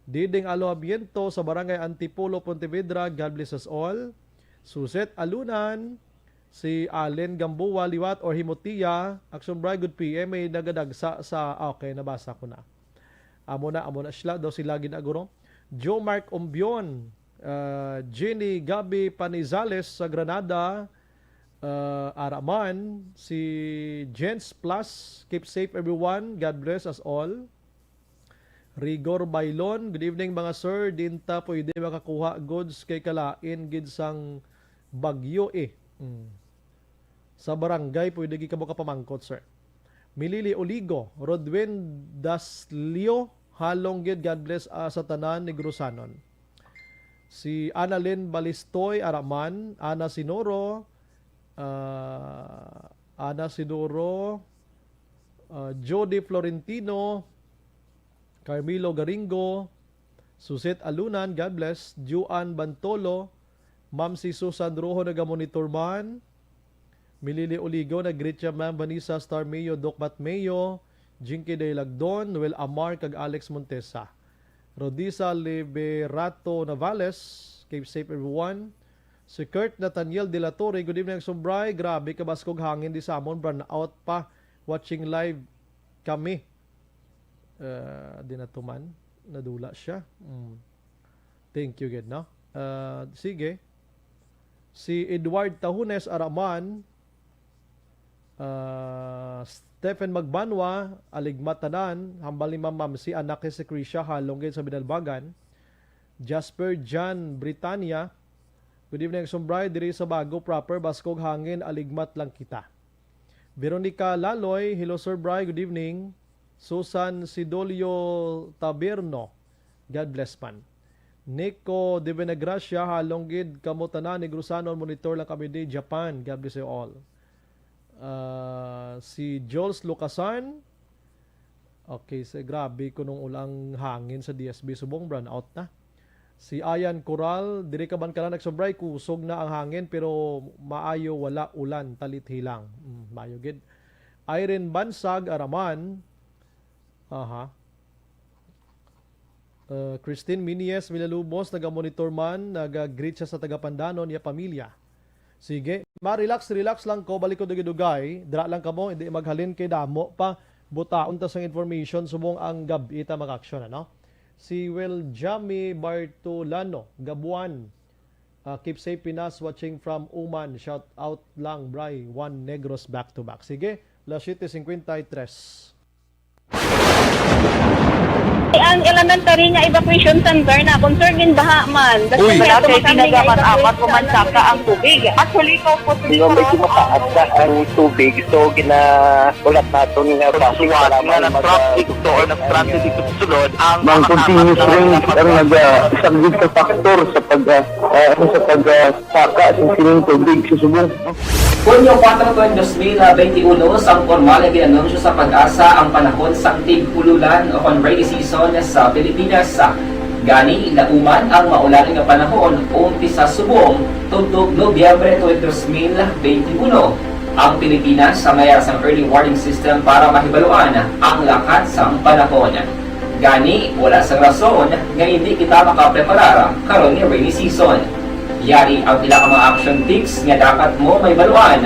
Diding Alojamiento sa Barangay Antipolo, Pontevedra, God bless us all. Suset Alunan, si Allen Gamboa liwat or Himotia, Action Bri, good P M, may nagadagsa sa, ah, okay, nabasa ko na. Amo na, amo na sila, daw sila ginaguro. Joe Mark Umbion, ah, Jenny Gabi Panizales sa Granada, ah, ara man, si Gents Plus, keep safe everyone, God bless us all. Rigor Bailon, good evening mga sir, din ta pwede makakuha goods kay kalain gid sang bagyo eh. Mm. Sa barangay, pwede gid kamo kapamangkot, sir. Milili Oligo, Rodwin Daslio, halong gid, God bless, ah, sa tanan Negrosanon. Si Annalyn Balistoy, ara man, Ana Sinoro, ah, Ana Sinoro, ah, Jody Florentino, Carmelo Garingo, Suset Alunan, God bless, Juan Bantolo, Ma'am si Susan Rojo, nagamonitor man, Milili Oligo, nag-greet siya, Ma'am Vanessa Starmeo, Doc Batmeo, Jinky Daylagdon, Noel Amar, kag Alex Montesa. Rodisa Liberato Navales, keep safe everyone. Si Kurt Nathaniel De La Torre, good evening, Action Bri. Grabe kabaskog hangin di sa amon, brownout pa. Watching live kami. Ah, di na tuman. Nadula siya. Mm. Thank you, gid, no? Ah, sige. Si Edward Tahunes, ara man. Ah, Stephen Magbanwa, Aligmat tanan, hambal ni Ma'am Mamsi, anak ni si Krisha, halong gid sa Binalbagan. Jasper John Britannia, good evening, Action Bri, diri sa Bago proper, baskog hangin, aligmat lang kita. Veronica Laloy, hello, Sir Bri, good evening. Susan Sidolio Taberno, God bless man. Nico de Venegracia, halong gid kamo tanan Negrosanon, monitor lang kami di Japan. God bless you all. Ah, si Jules Lucasan, okay, sa grabe kuno ang ulan, hangin sa D S B, subong brownout na. Si Ayan Coral, diri ka man ka lang, Action Bri, kusog na ang hangin, pero maayo, wala ulan, talithi lang. Mm, maayo gid. Irene Bansag, ara man. Aha. Uh, Christine Minies Villalubos, naga-monitor man, naga-greet siya sa taga Pandanon, iya pamilya. Sige, ma-relax, relax lang ko, balik ko dugay-dugay, dira lang kamo, hindi maghalin kay damo pa, butaon ta sang information, subong ang gab-i ta mag-action, ano? Si Will Jami Bartolano, Gabuan, ah, keep safe, Pinas, watching from Uman, shout out lang, Bri, Juan Negros, back to back. Sige, las siete cincuenta y tres. Ang elementary nga evacuation center na concern gid baha man. Uy, wala kay tinaga man apat ko man saka ang tubig. Actually, ko po. Nga may kumataas na ang tubig, so ginaulat naton nga basi nga nag-traffic to or nag-transit dito sa sulod ang mga continuous rain ang nagasaglit sa factor sa pag, ah, ah, sa pag, ah, Saka sa sining tubig sa subong. Hunyo kuwatro, dos mil benti uno, sang pormal nga gin-anunsyo sa PAGASA ang panahon sang tig-ululan o kon rainy season sa Pilipinas. Gani, nauman ang maulan nga panahon umpisa subong tubtob Nobyembre twenty, dos mil benti uno. Ang Pilipinas may ara sang early warning system para mahibaluan ang lakat sang panahon. Gani, wala sang rason nga indi kita makapreparar karon nga rainy season. Yari ang pila ka mga action tips nga dapat mo mahibaluan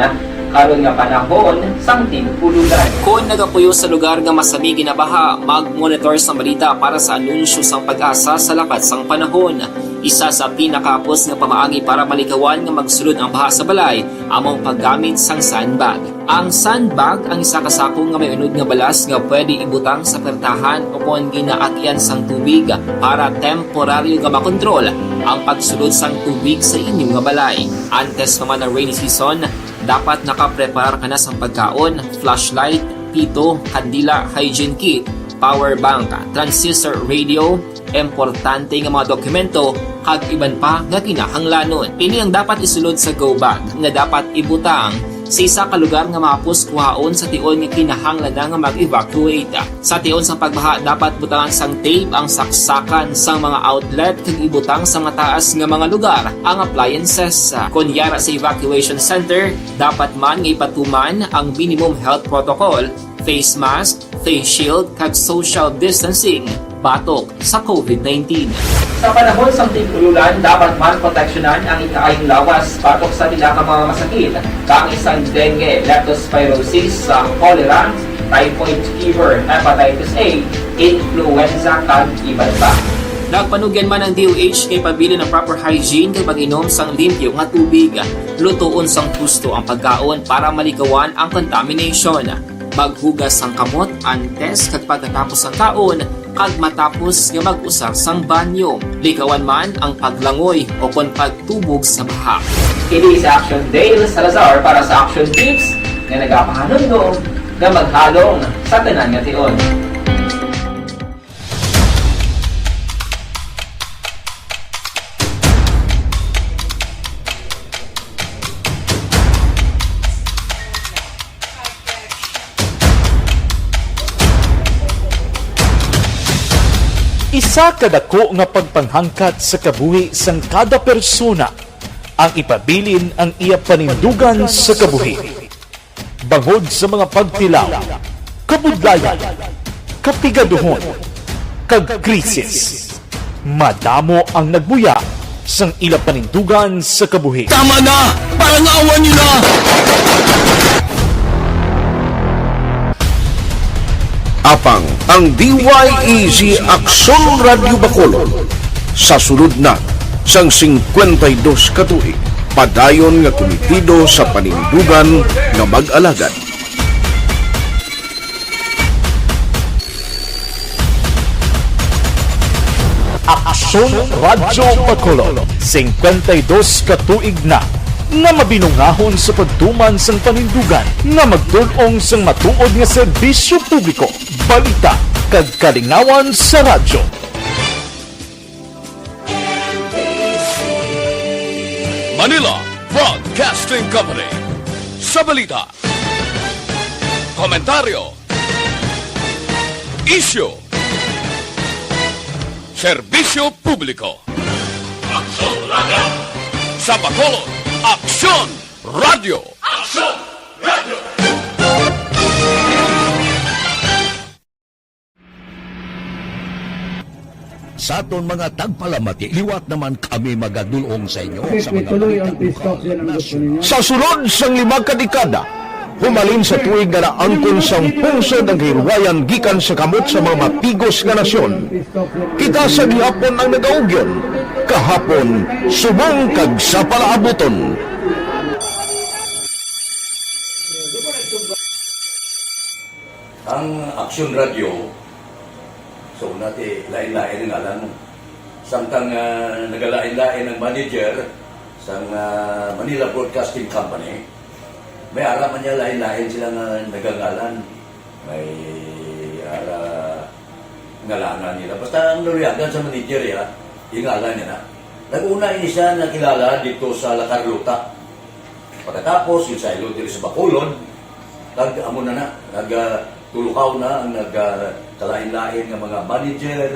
Karon nga panahon sang tig-ululan. Kon nagapuyo sa lugar nga masami ginabaha, mag-monitor sang balita para sa anunsyo sang PAGASA sa lakat sang panahon. Isa sa pinakahapos nga pamaagi para malikawan nga magsulod ang baha sa balay amo ang paggamit sang sandbag. Ang sandbag ang isa ka sako nga may unod nga balas nga pwede ibutang sa pertahan o kon ginaagian sang tubig para temporaryo nga makontrol ang pagsulod sang tubig sa inyo nga balay. Antes pa man ang rainy season, dapat nakapreparar ka na sang pagkaon, flashlight, pito, kandila, hygiene kit, power bank, transistor radio, importante nga mga dokumento, kag iban pa nga kinahanglanon. Ini ang dapat isulod sa go bag nga dapat ibutang sa isa ka lugar nga mahapos kuhaon sa tion nga kinahanglan na nga mag-evacuate. Sa tion sang pagbaha, dapat butangan sang tape ang saksakan sang mga outlet kag ibutang sa mataas nga mga lugar ang appliances. Kon yara sa evacuation center, dapat man nga ipatuman ang minimum health protocol, face mask, face shield, kag social distancing batok sa covid nineteen. Sa panahon sang tig-ululan, dapat man proteksyonan ang ikaayong lawas batok sa pila ka mga masakit, kaangay sang dengue, leptospirosis, sa cholera, typhoid fever, hepatitis A, influenza, kag iban pa. Nagpanugyan man ang D O H nga ipabilin ang proper hygiene kag pag-inom sang limpyo nga tubig. Lutoon sang husto ang pagkaon para malikawan ang contamination. Maghugas sang kamot antes kag pagkatapos sang kaon, kag matapos nga mag-usar sang banyo. Likawan man ang paglangoy o kon pagtubog sa baha. Kini si Action Dale Salazar para sa Action Tips nga nagapahanumdom nga maghalong sa tanan nga tion. Isa ka dako nga pagpanghangkat sa kabuhi sang kada persona ang ipabilin ang iya panindugan sa kabuhi. Bangod sa mga pagtilaw, kabudlayan, kapigaduhon, kag krisis, madamo ang nagbuya sang ila panindugan sa kabuhi. Tama na! Parangawan niyo na! Apang ang D Y E G Aksyon Radyo Bacolod sa sulod na sang singkwenta y dos ka tuig, padayon nga kumitido sa panindugan nga mag-alagad. Aksyon Radyo Bacolod, singkwenta y dos ka tuig na nga mabinungahon sa pagtuman sang panindugan nga magtul-ong sang matuod nga serbisyo publiko, balita, kag kalingawan sa radyo. Manila Broadcasting Company. Sa balita, komentaryo, isyu, serbisyo publiko. Aksyon Radyo. Sa Bacolod, Aksyon Radyo. Aksyon Radyo. Sa aton mga tagpalamati, liwat naman kami magadul-ong sa inyo sa mga balita lokal, nasyonal. Sa sulod sang lima ka dekada, humalin sa tuig nga naangkon sang pungsod ang kahilwayan gikan sa kamot sa mga matigos nga nasyon, kita sa gihapon ang nagaugyon, kahapon, subong kag sa palaabuton. Ang Aksyon Radyo, so, nati, lain-lain ang ngalan mo. Samtang, ah, nagalain-lain ang manager sang, ah, Manila Broadcasting Company, may ara man niya lain-lain sila nga nagangalan. May ara ngalanan nila. Basta ang naluyagan sa manager, ya, yung ngalan niya na. Nag-una ini siya nakilala dito sa La Carlota. Pagkatapos, yung saylo diri sa Bacolod, kag amo na na, nag, ah, tulukaw na ang nag, ah, kalain-lain nga mga manager,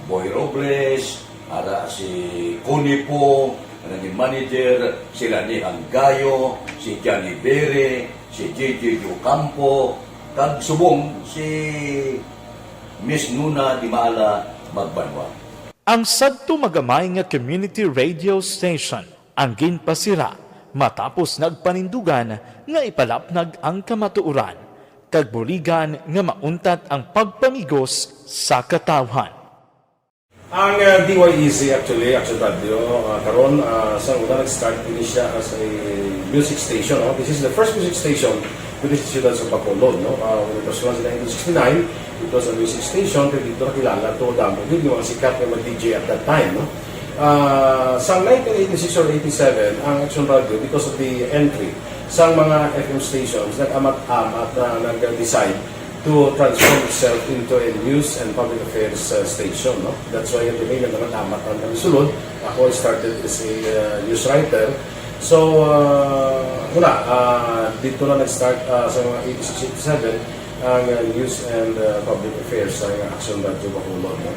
Boy Robles, ara si Connie Po, ang naging manager, si Rani Anggayo, si Johnny Bere, si J J Ocampo, kag subong si Miss Nuna Dimala Magbanwa. Ang sadto magamay nga community radio station ang ginpasira Matapos nagpanindugan nga ipalapnag ang kamatuoran, kag buligan nga mauntat ang pagpamigos sa katawhan. Ang, uh, D Y E Z, actually, Action Radio, uh, karon, uh, sa una nag-start ini siya as a music station, no? This is the first music station within the Siyudad sa Bacolod, no? Uh, when it was launched in nineteen sixty-nine, it was a music station, kay dito nakilala to, damo gyud yung mga sikat nga mga D J at that time, no? Ah, sa nineteen eighty-six or eighty-seven, ang Action Radio, because of the entry sa mga F M stations, nag-amat-amat na nag-decide to transform itself into a news and public affairs, uh, station, no? That's why the name na nag-amat ang sulod. Ako, I started as a, uh, news writer. So, uh, wala, uh, dito na nag-start, uh, sa mga eighty-six, eighty-seven, ang, uh, news and, uh, public affairs sa Action Radio Bacolod, no?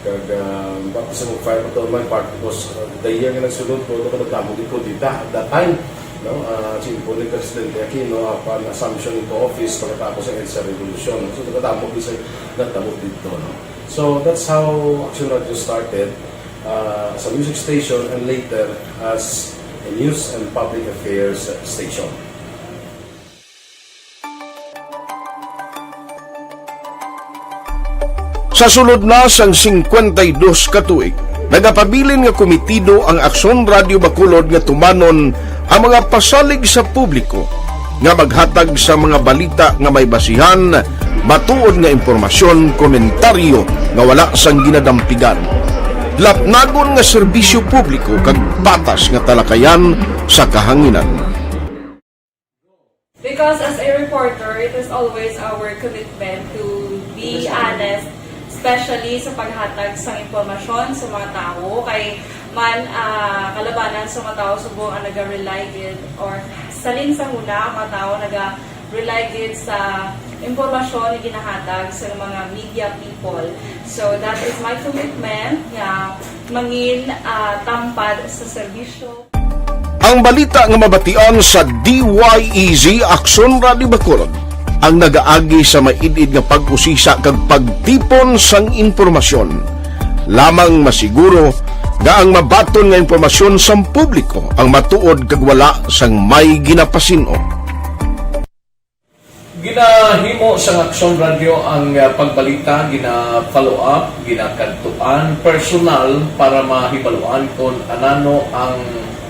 Kag, ah, baptism of fire pa to my part because, ah, the year nga nagsulod ko, ako nagdamo gid ko dita at that time, no? Ah, si Impo ni Presidente Aquino, apan assumption into office pagkatapos ang EDSA Revolution. So, nagdamo gid sa nagdamo dito, no? So, that's how Action Radio started, ah, as a music station and later as a news and public affairs station. Sa sulod na sang singkwenta y dos ka tuig, nagapabilin nga komitido ang Aksyon Radio Bacolod nga tumanon ang mga pasalig sa publiko nga maghatag sa mga balita nga may basihan, matuod nga impormasyon, komentaryo nga wala sang ginadampigan, lapnagon nga serbisyo publiko kag patas nga talakayan sa kahanginan. Because as a reporter, it is always our commitment to be honest, especially sa paghatag sang impormasyon sa mga tawo. Kay man, ah, kalabanan sa mga tawo subong ang naga-rely gid, or salin sa huna ang mga tawo naga-rely gid sa impormasyon nga ginahatag sa mga media people. So that is my commitment nga mangin, ah, tampad sa serbisyo. Ang balita nga mabatian sa D Y E Z Aksyon Radio Bacolod ang nagaagi sa maid-id nga pag-usisa kag pagtipon sang impormasyon. Lamang masiguro nga ang mabaton nga impormasyon sang publiko ang matuod kag wala sang may ginapasin-o. Ginahimo sang Aksyon Radio ang, ah, pagbalita, gina-follow up, ginakadtuan personal para mahibaluan kon anano ang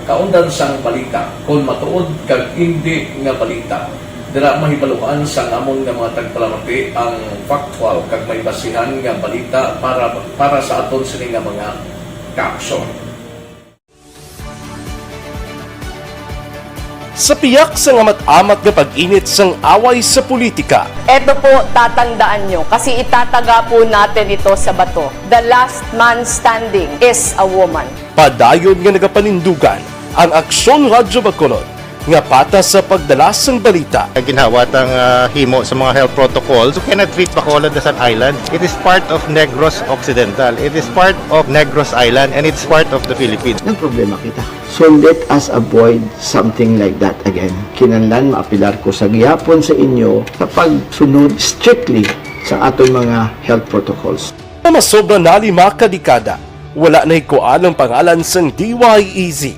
kaundan sang balita, kon matuod kag indi nga balita. Dira mahibaluan sang amon nga mga tagpalamati ang factual kag may basihan nga balita para, para sa aton sini nga mga kaaksyon. Sa piyak sang amat-amat nga pag-init sang away sa politika, Eto po, tatandaan nyo, kasi itataga po natin ito sa bato. The last man standing is a woman. Padayon nga nagapanindugan ang Aksyon Radyo Bacolod nga patas sa pagdala sang balita. Ginhawat ang, ah, himo sa mga health protocols. You cannot treat Bacolod as an island. It is part of Negros Occidental. It is part of Negros Island, and it's part of the Philippines. Nagproblema kita. So let us avoid something like that again. Kinahanglan maapelar ko sa gihapon sa inyo sa pagsunod strictly sa aton mga health protocols. Nga masobra na lima ka dekada, wala nahikuan ang pangalan sang D Y E Z,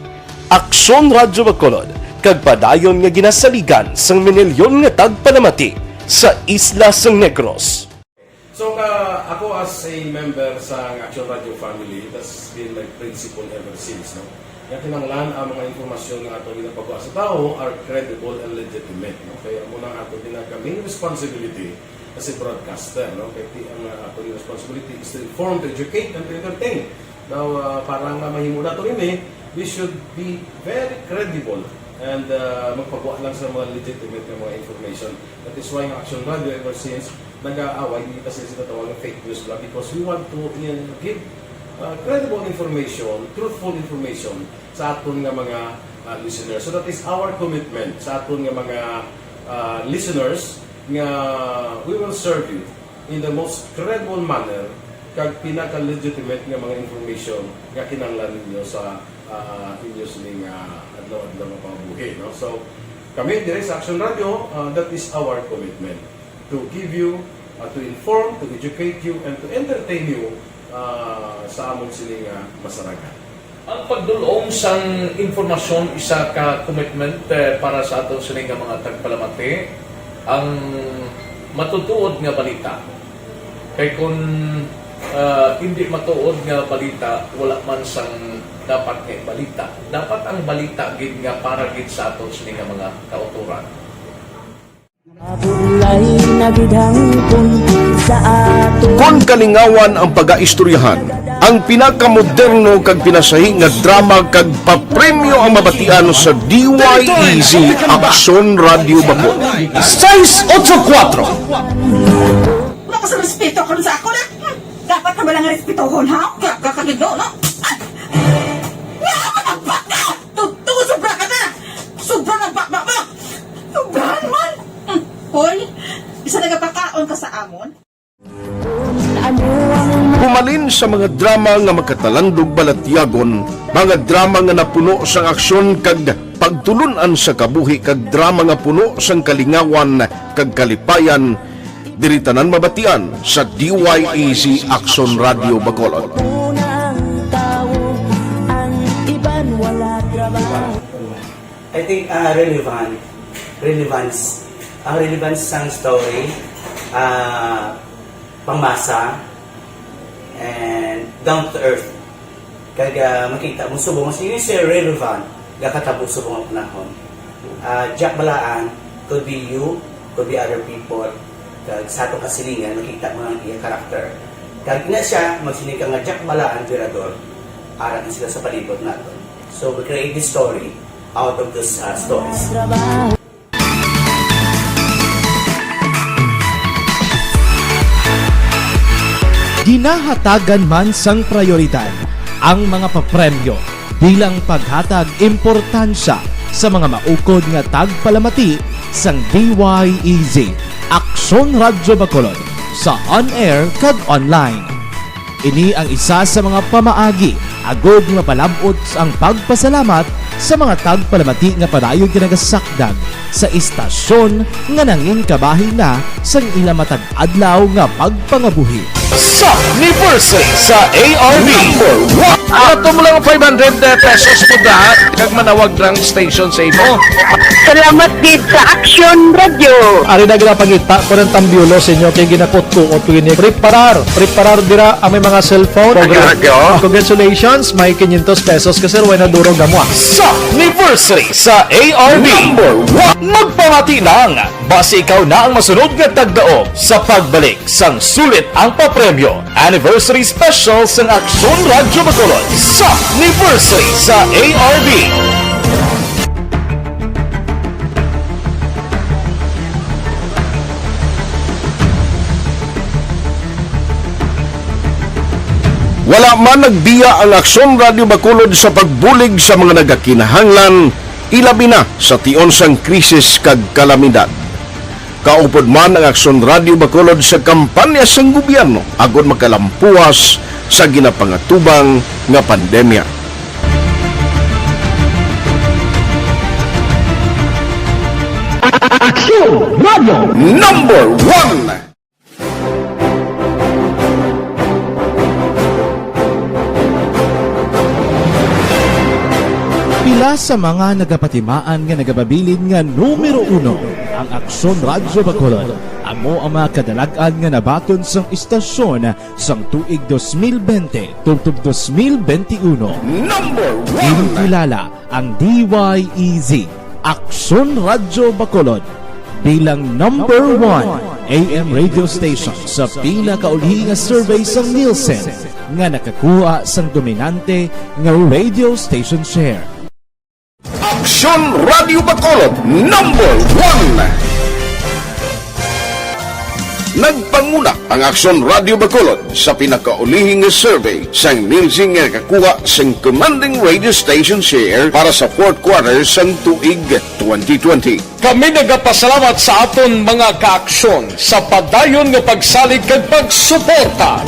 Aksyon Radyo Bacolod, kag padayon nga ginasaligan sang minilyon nga tagpalamati sa isla sang Negros. So, ka, ako as a member sa Action Radio family, that's been my principle ever since, no? Nga kinahanglan ang mga impormasyon nga ato ginapagwa sa tawo are credible and legitimate, no? Kaya amo na ang ato ginaka main responsibility as a broadcaster, no? Kaya ti-, ang, uh, ato responsibility is to inform, to educate, and to entertain. Now, uh, para nga mahimo nato ini, we should be very credible and, uh, magpagwa lang sa mga legitimate nga mga information. That is why ang Action Radio ever since nag-aaway, hindi kasi sila tawag ng fake news lang because we want to, uh, give, uh, credible information, truthful information sa aton nga mga, uh, listeners. So that is our commitment sa aton nga mga, uh, listeners nga we will serve you in the most credible manner kag pinaka-legitimate nga mga information nga kinahanglan ninyo sa, ah, inyo sining, ah, adlaw-adlaw nga pangabuhi, no? So, kami diri sa Action Radio, ah, that is our commitment, to give you, ah, to inform, to educate you, and to entertain you, ah, sa amon sining, ah, masaragan. Ang pagdul-ong sang impormasyon isa ka commitment, eh, para sa aton sini nga mga tagpalamati, ang matutuod nga balita. Kay kun, ah, hindi matuod nga balita, wala man sang dapat nga balita. Dapat ang balita gid nga para gid sa aton sini nga mga kautoran. Kon kalingawan ang pagaistoryahan, ang pinakamoderno kag pinasahi nga drama kag papremyo ang mabatian sa D Y E Z Aksyon Radyo Bacolod. Sais otso kuwatro. Wala ka sa respeto karon sa ako na. Dapat na ba lang respetohon, ha? Kaya ka kagid, no? Ay! Nga ka magbaka! Totoo, sobra ka na! Sobra na baka mo! Sobrahan man! Hmm. Hoy, isa nagapakaon ka sa amon? Humalin sa mga drama nga makatalandog balatyagon, mga drama nga napuno sang aksyon kag pagtulun-an sa kabuhi kag drama nga puno sang kalingawan kag kalipayan, diri tanan mabatian sa D Y E Z Aksyon Radyo Bacolod. I think uh, relevant, relevance, ang relevance sang story, uh, pangmasa, and down to earth. Kag uh, makita mo subong, mas yun siya relevant, gakatabo subong ang panahon. Uh, Jack Balaan, could be you, could be other people, kag sa atong kasilingan, makita mo ang iya karakter. Kag ina siya, magsiling ka nga Jack Balaan, Virador, arat na sila sa palibot naton. So we create this story out of those uh, stories. Ginahatagan man sang prayoridad ang mga papremyo bilang paghatag importansya sa mga maukod nga tagpalamati sang D Y E Z Aksyon Radyo Bacolod sa on-air kag online. Ini ang isa sa mga pamaagi agod nga mapalab-ot ang pagpasalamat sa mga tagpalamati nga padayon nga nagasakdag sa istasyon nga nangin kabahin na sang ila matag adlaw nga pagpangabuhi. Sa anniversary sa A R B. Number one. Ato mo lang five hundred pesos mo da, kag manawag lang station sa imo. Salamat gid sa Action Radio. Ari na ginapangita ko ng tambyulo sa inyo kay ginakutkuot ko ini. Preparar, preparar dira ang may mga cellphone. Congratulations, may quinientos pesos ka sir, way na duro gamwa. Sa anniversary sa A R B. Number one. Magpamati lang, basi ikaw na ang masunod nga tagdaog sa pagbalik sang sulit ang papremyo. Anniversary Special sang Aksyon Radyo Bacolod sa Anniversary sa A R B. Wala man nagbiya ang Aksyon Radyo Bacolod sa pagbulig sa mga nagakinahanglan, ilabi na sa tion sang krisis kag kalamidad. Kaupod man ang Aksyon Radyo Bacolod sa kampanya sang gobyerno agod makalampuwas sa ginapangatubang nga pandemya. Aksyon Radyo Number One. Pila sa mga nagapatimaan nga nagapabilin nga numero uno ang Aksyon Radyo Bacolod, amo ang mga kadalag-an nga nabaton sang istasyon sang tuig dos mil bente tubtob dos mil bente uno. Number one. Ginakilala ang D Y E Z, Aksyon Radyo Bacolod, bilang number one A M radio station sa pinakauli nga survey sang Nielsen nga nakakuha sang dominante nga radio station share. Aksyon Radyo Bacolod, number one. Nagpanguna ang Aksyon Radyo Bacolod sa pinakaulihi nga survey sang Nielsen nga nakakuha sing commanding radio station share para sa fourth quarter sang tuig twenty twenty. Kami nagapasalamat sa aton mga kaaksyon sa padayon nga pagsalig kag pagsuporta.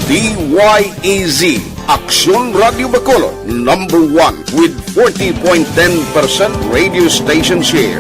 D Y E Z, Aksyon Radyo Bacolod, number one with forty point ten percent radio station share.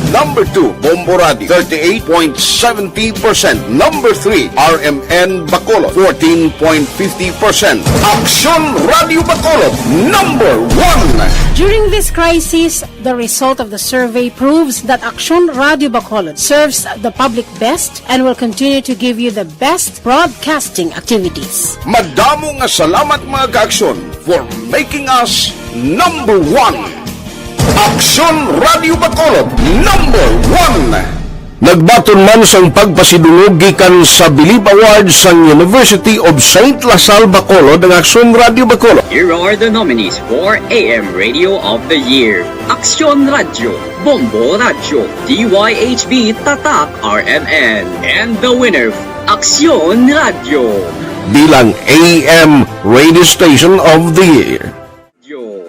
Number two, Bombo Radio, thirty-eight point seventy percent. Number three, R M N Bacolod, fourteen point fifty percent. Aksyon Radio Bacolod, number one. During this crisis, the result of the survey proves that Aksyon Radio Bacolod serves the public best and will continue to give you the best broadcasting activities. Madamo nga salamat, mga ka-Aksyon, for making us number one. Aksyon Radio Bacolod, number one. Nagbaton man sang pagpasidungog gikan sa Believe Awards sang University of Saint La Salle Bacolod ang Aksyon Radio Bacolod. Here are the nominees for A M Radio of the Year: Aksyon Radio, Bombo Radio, D Y H B Tatak R M N, and the winner, Aksyon Radio. Bilang A M Radio Station of the Year. Yo.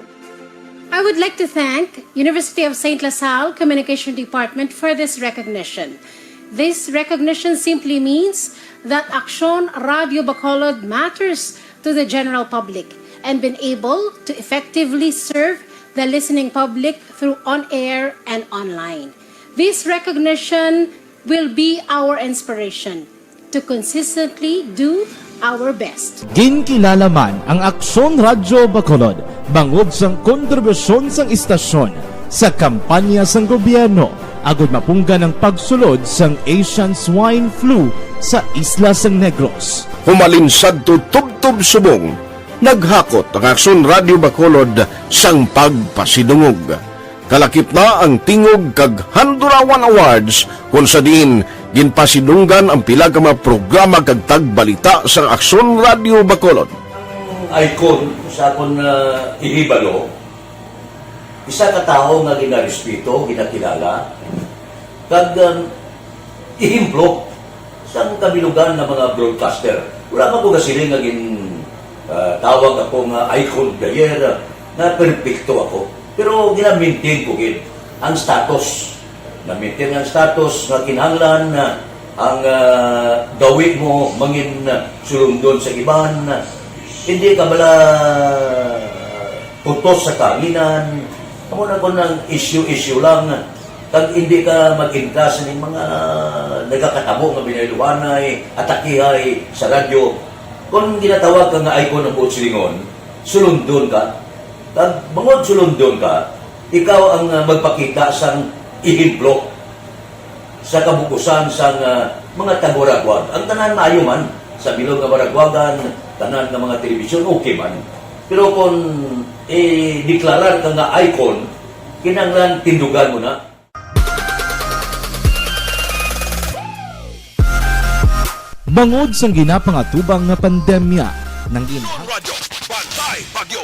I would like to thank University of Saint La Salle Communication Department for this recognition. This recognition simply means that Aksyon Radio Bacolod matters to the general public and been able to effectively serve the listening public through on-air and online. This recognition will be our inspiration to consistently do our best. Ginkilala man ang Aksyon Radyo Bacolod bangod sang kontribusyon sang istasyon sa kampanya sang gobyerno agud mapunggan ang pagsulod sang Asian Swine Flu sa isla sang Negros. Humalin sadto tubtob subong, naghakot ang Aksyon Radyo Bacolod sang pagpasidungog. Kalakip na ang Tingog kag Handurawan Awards, kon sa diin ginpasidunggan ang pila ka mga programa kag tagbalita sang Aksyon Radio Bacolod. Ang icon sa akon, ah, ihibalo, isa ka tawo nga ginarespeto, ginakilala, kag, um, ehemplo sang kabilugan nga mga broadcaster. Wala man ko gasiling nga gin, ah, tawag ako nga icon of the year, ah, nga perpekto ako. Pero gina-maintain ko gid ang status. Na-maintain ang status nga kinahanglan na ang, ah, gawi mo mangin, ah, sulundon sa iban. Hindi ka bala putos sa kahanginan. Amo na kon ang issue-issue lang. Kag hindi ka mag-intas ning mga nagakatabo nga binayluhanay, atakihay sa radyo. Kon ginatawag ka nga icon ng buot silingon, sulundon ka. Kag bangod sulundon ka, ikaw ang, ah, magpakita sang ehemplo sa kabukusan sang, ah, mga taga-Waraguag. Ang tanan maayo man, sa bilog nga Waraguagan, tanan nga mga telebisyon, okay man. Pero kung i-deklarar ka nga icon, kinahanglan tindugan mo na. Bangod sang ginapangatubang nga pandemya, nang gin- Radyo, Bantay Bagyo.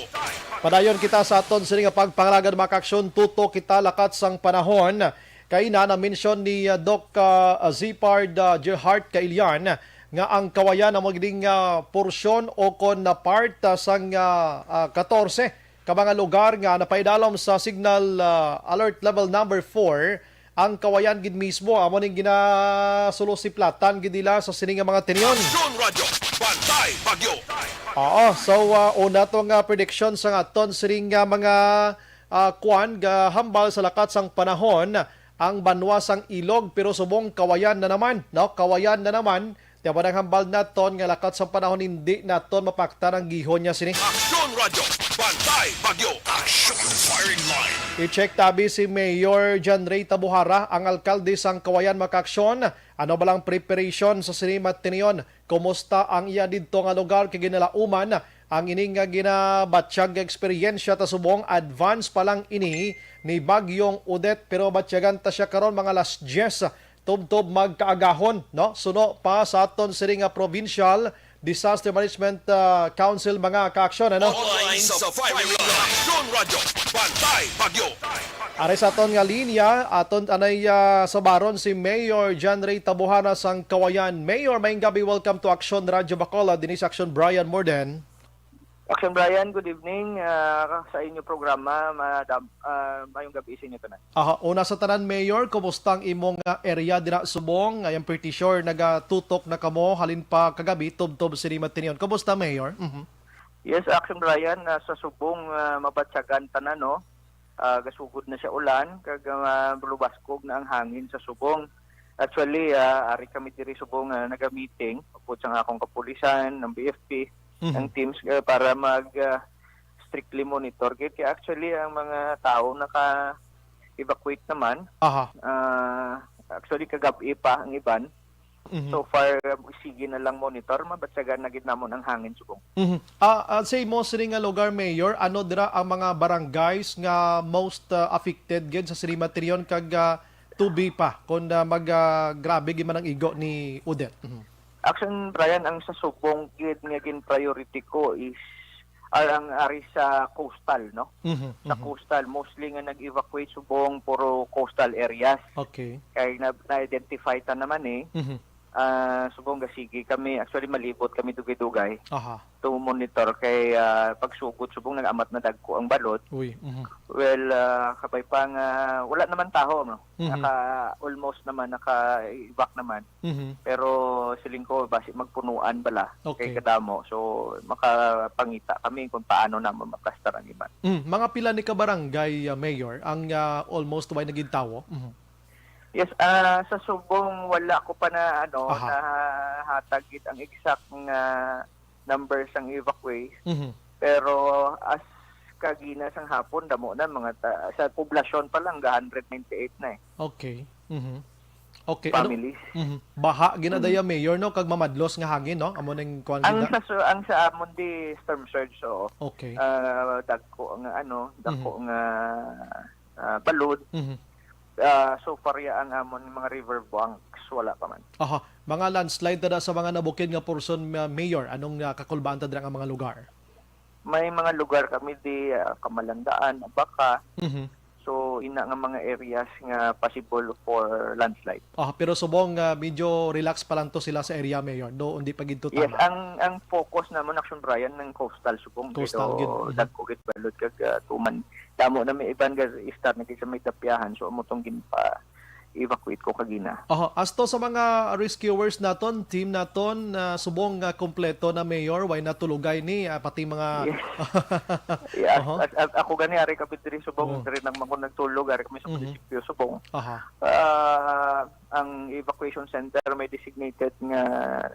Padayon kita sa aton sini nga pagpangalagad, mga ka-Aksyon, tutok kita lakat sang panahon. Kaina na-mention ni, uh, Doc, uh, Zipard, uh, Gerhart Kailian nga ang Kawayan amo gid ning, uh, porsyon o kon na part, uh, sang, uh, uh, katorse ka mga lugar nga napaidalom sa signal, ah, alert level number four, ang Kawayan gid mismo amo ning ginasulo-siplatan gid nila sa sini nga mga tinion. Aksyon Radyo, Bantay Bagyo. Oo, so, ah, una to nga prediction sa aton sini nga mga, ah, kwan, gahambal sa lakat sang panahon ang banwa sang Ilog, pero subong Kawayan na naman, no? Kawayan na naman. Tiyawan ang hambal naton nga lakat sa panahon hindi naton mapaktan ang gihon niya sini. Aksyon Radyo, Bantay Bagyo. Aksyon Firing Line. I-check tabi si Mayor John Ray Tabuhara, ang alkalde sang Kawayan, mga ka-Aksyon. Ano ba lang preparation sa sini matinion? Kumusta ang iya didto nga lugar kay ginalauman ang ini nga ginabatyag nga eksperyensya ta subong advance pa lang ini ni Bagyong Odette, pero batyagan ta siya karon mga alas diyes tubtob magkaagahon, no? Suno pa sa aton sini nga Provincial Disaster Management, ah, Council, mga ka-Aksyon, ano? Online sa Fire Aksyon Radyo, Bantay Bagyo. Aray sa aton nga linya, aton anay, ah, subaron si Mayor John Ray Tabuhara sang Kawayan. Mayor, maayong gabi, welcome to Aksyon Radyo Bacolod, dinhi sa Aksyon, Brian Morden. Action Brian, good evening. Ah, sa inyo programa, madam, ah, mayong gabi sa inyo tanan. Aha, una sa tanan, Mayor, kumusta ang imong, ah, area dira subong? I am pretty sure nagatutok na kamo halin pa kagabi tubtob sini matinion. Kumusta, Mayor? Mhm. Yes, Action Brian, ah, sa subong, ah, mabatyagan tanan, no? Ah, gasugod na siya ulan, kag, ah, lubaskog na ang hangin sa subong. Actually, ah, ari kami diri subong, ah, naga-meeting, upod sa akong kapulisan, ang B F P, Mhm. ang teams, ah, para mag, ah, strictly monitor gid. Kaya actually, ang mga tao naka-evacuate naman. Aha. Ah, actually, kagab-i pa ang iban. Mhm. So far, ah, sige na lang monitor, mabatyagan na gid namon ang hangin subong. Mhm. Ah, ah, sa imo sini nga lugar, Mayor, ano dira ang mga barangays nga most, ah, affected gid sa sini nga tion kag, ah, to be pa kung, ah, mag, ah, grabe gid man ang igo ni Odette? Mhm. Action, Brian, ang sa subong gid nga gin-priority ko is, ah, ang ari sa coastal, no? Mhm, Sa mhm. coastal, mostly nga nag-evacuate subong puro coastal areas. Okay. Kay na, na-identify ta naman eh. Mhm. Ah, subong gasigi kami, actually malibot kami dugay-dugay Aha. to monitor kay, ah, pagsugod subong nag-amat na dagko ang balod. Uy, mhm. Well, ah, kabay pa nga wala naman taho, no? Mhm. Naka, almost naman, naka-evac naman. Mhm. Pero siling ko, basi magpunuan bala kay Okay. kadamo. So, makapangita kami kung paano na maplastar ang iban. Mm, mga pila ni ka barangay, ah, Mayor, ang, ah, almost way na gid tawo? Mhm. Yes, ah, sa subong wala ko pa na, ano, Aha. nahatag gid ang exact nga number sang evacuees. Mhm. Pero as kagina sang hapon, damo na mga ta-, sa poblasyon pa lang, ga hundred ninety-eight na eh. Okay. Mhm. Okay, ano? Families. Mhm. Baha gina Mhm. daya, Mayor, no? Kag mamadlos nga hangin, no? Amo ning kuwan Ang gina- sa su-, ang sa amon di storm surge, oo. Okay. Ah, dagko nga, ano, dagko Mhm. nga, ah, balod. Mhm. Ah, so far, ya ang amon mga river banks, wala pa man. Aha. Mga landslide tada sa mga nabukid nga portion, ma-, Mayor, anong, ah, kakulbaan ta dira nga mga lugar? May mga lugar kami di, ah, Kamalandaan, Abaca. Mhm. So, ina nga mga areas nga possible for landslide. Ah, pero subong, ah, medyo relax pa lang to sila sa area, Mayor. Do, hindi pa gid to Yes, tama. ang, ang focus namon, Action Brian, ng coastal subong. Coastal Pero gid. Mhm. dagko gid balod kag, ah, tuman. Damo na may iban ga start na gid sa may Dapiahan. So, amo tong ginpa-evacuate ko kagina. Oho, as to sa mga rescuers naton, team naton, ah, subong nga kompleto na, Mayor, way natulugay ni, ah, pati mga Yes. Yeah, Oho. as, as, ako gani, ari kami diri subong, Oo. diri nang mako nagtulog, ari kami sa Mhm. munisipyo subong. Aha. Ah, ang evacuation center may designated nga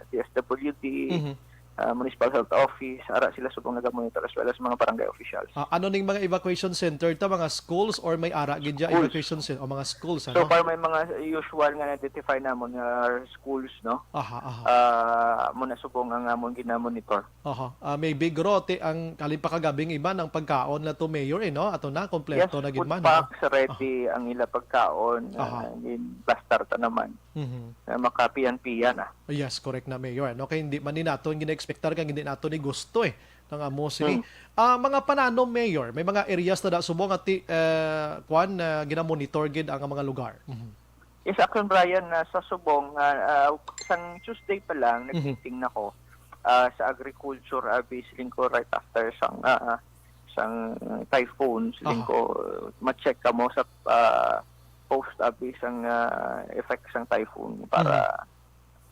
D S W D, Mhm. ah, Municipal Health Office, ara sila subong nagamonitor as well as mga barangay officials. Ah, ano ning mga evacuation center ta, mga schools or may ara gid dya Schools. evacuation center o mga schools, So ano? far, may mga usual nga na-identify namon nga schools, no? Aha, aha. Ah, muna subong ang amon ginamonitor. Aha. Ah, maybe, guro, ti-, ang halin pa kagabing iba, ang pagkaon na to, Mayor, eh, no? Ato na, kompleto Yes, na gid food man, packs, ano? ready ang ila pagkaon, Aha. ah, gin-plastar ta naman. Mhm. Na makapiyan-piyan, ah. Yes, correct na, Mayor. No, kay hindi man ni naton gina-expectar kag hindi naton ni gusto, eh, nga amo sini. Hmm. Ah, mga pananom, Mayor, may mga areas na da subong nga ti-, eh, kwan, ah, gina-monitor gid ang mga lugar. Mhm. Yes, Action Brian, na sa subong, ah, ah, sang Tuesday pa lang, Mhm. nag-meeting na ko, ah, sa agriculture, ah, base lingko right after sang, ah, ah, sang typhoon, Aha. lingko, ma-check kamo sa, ah, post, ah, base sang, ah, effect sang typhoon para Mhm.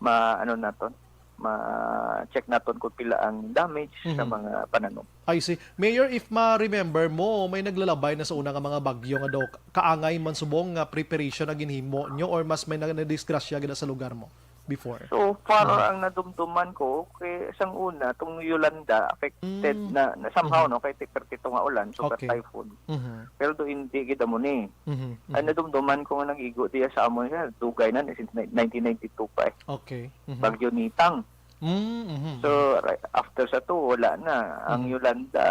ma-, ano naton, ma-check naton kung pila ang damage sa Mhm. mga pananom. I see. Mayor, if ma-remember mo, may naglalabay na sa una nga mga bagyo nga daw ka-, kaangay man subong nga preparation na ginhimo nyo or mas may na-, nadisgrasya gid sa lugar mo before? So far, Mhm. ang nadumduman ko, kay sang una, tong Yolanda, affected Mm. na, na somehow, Mhm. no, kay ti-, perti to nga ulan, super Okay. typhoon. Mhm. Pero do hindi gid amo ni. Mhm, Ang mhm. nadumduman ko nga nag-igo diya sa amon siya, dugay na, since ni-, nineteen ninety-two pa eh. Okay. Mhm. Bagyo Nitang. Mm, mhm, So, mhm. right after sa to, wala na. Ang Mhm. Yolanda,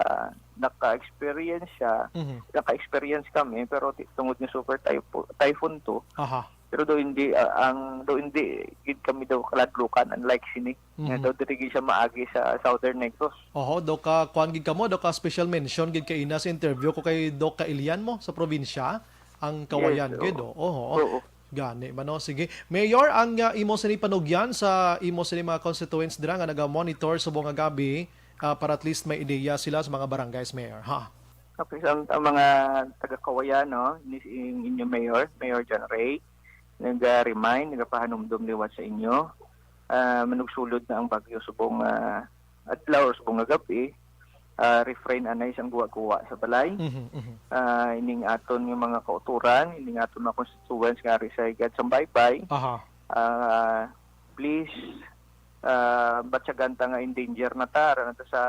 naka-experience siya. Mhm. Naka-experience kami, pero ti-, tungod nga super typho-, typhoon to, Aha. pero do hindi, ah, ang, do hindi gid kami daw kaladlukan, unlike sini. Nga Mhm. daw diri gid siya maagi sa Southern Negros. Oho, do ka, kuan gid kamo, do ka special mention gid kaina sa interview ko kay Doc Kailian mo sa probinsya, ang Yes, Kawayan gid, oo. oh. Oho. Oo. Gani man, no? Sige. Mayor, ang, ah, imo sini panugyan sa imo sini mga constituents dira nga naga-monitor subong nga gabi, ah, para at least may ideya sila sa mga barangays, Mayor, ha? Okay, so ang, ang mga taga Kawayan, no, ni, ang inyo Mayor, Mayor John Ray, naga-remind, nagapahanumdom liwat sa inyo. Ah, manugsulod na ang bagyo subong, ah, adlaw or subong nga gabi. ah, refrain anay sang guwa-guwa sa balay. Mhm, mhm. Ah, ining aton nga mga kauturan, ining aton mga constituents nga ari sa higad sang baybay, Aha. ah, please, ah, batyagan ta nga in danger na ta, ara na ta sa,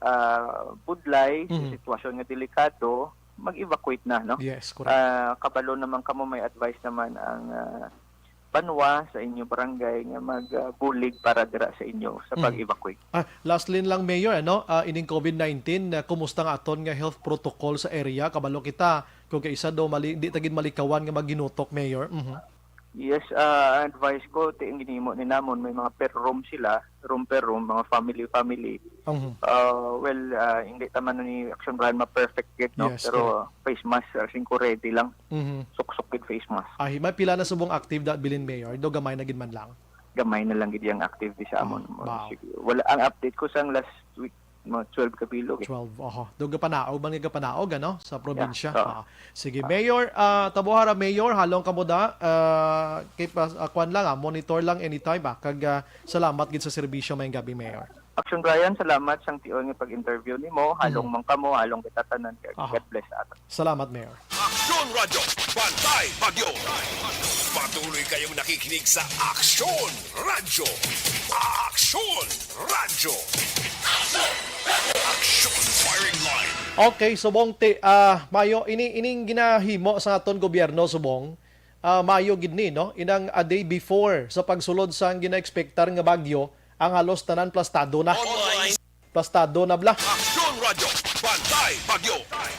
ah, budlay, sa Mhm. sitwasyon nga delikado, mag-evacuate na, no? Yes, correct. Ah, kabalo naman kamo, may advice naman ang, ah, banwa sa inyo barangay nga mag, ah, bulig para dira sa inyo sa Mhm. pag-evacuate. Ah, lastly lang, Mayor, ano, ah, ining covid nineteen, ah, kumusta nga aton nga health protocol sa area? Kabalo kita, kung kaisa daw mali, di ta gid malikawan nga magginutok, Mayor. Mhm. Yes, ah, advice ko, ti ang ginhimo ni namon, may mga per room sila, room per room, mga family, family. Mhm. Ah, well, ah, hindi ta man ni Action Brian ma-perfect gid, no? Yes, Pero correct. face mask, ah, singko ready lang. Mhm. Suksok gid face mask. Ay, may pila na subong active da bilin, Mayor? Do gamay na gid man lang? Gamay na lang gid yang active di sa Ah, amon. Mo, wow. Sige. Wala, ang update ko sang last week, mga twelve ka bilog, eh. Twelve, oho. Do gapanaog man nga gapanaog, ano, sa probinsya. Yeah, oo. Ah, sige, Ah. Mayor, ah, Tabuhara, Mayor, halong kamo da. Ah, kay pa, ah, kwan lang, ah, monitor lang anytime, ah. Kag, ah, salamat gid sa serbisyo, maayong gabi, Mayor. Action Brian, salamat sang tion nga pag-interview nimo. Halong Mhm. man kamo, halong kita tanan. Kag Aha. God bless sa aton. Salamat, Mayor. Aksyon Radyo, Bantay Bagyo. Patuloy kayong nakikinig sa Aksyon Radyo. Aksyon Radyo. Aksyon Firing Line. Okay, subong ti, ah, mayo, ini, ining ginahimo sa aton gobyerno, subong, ah, mayo gid ni, no? Inang a day before sa pagsulod sang gina-expectar nga bagyo, ang halos tanan plastado na. Online. Plastado na bala. Aksyon Radyo, Bantay Bagyo.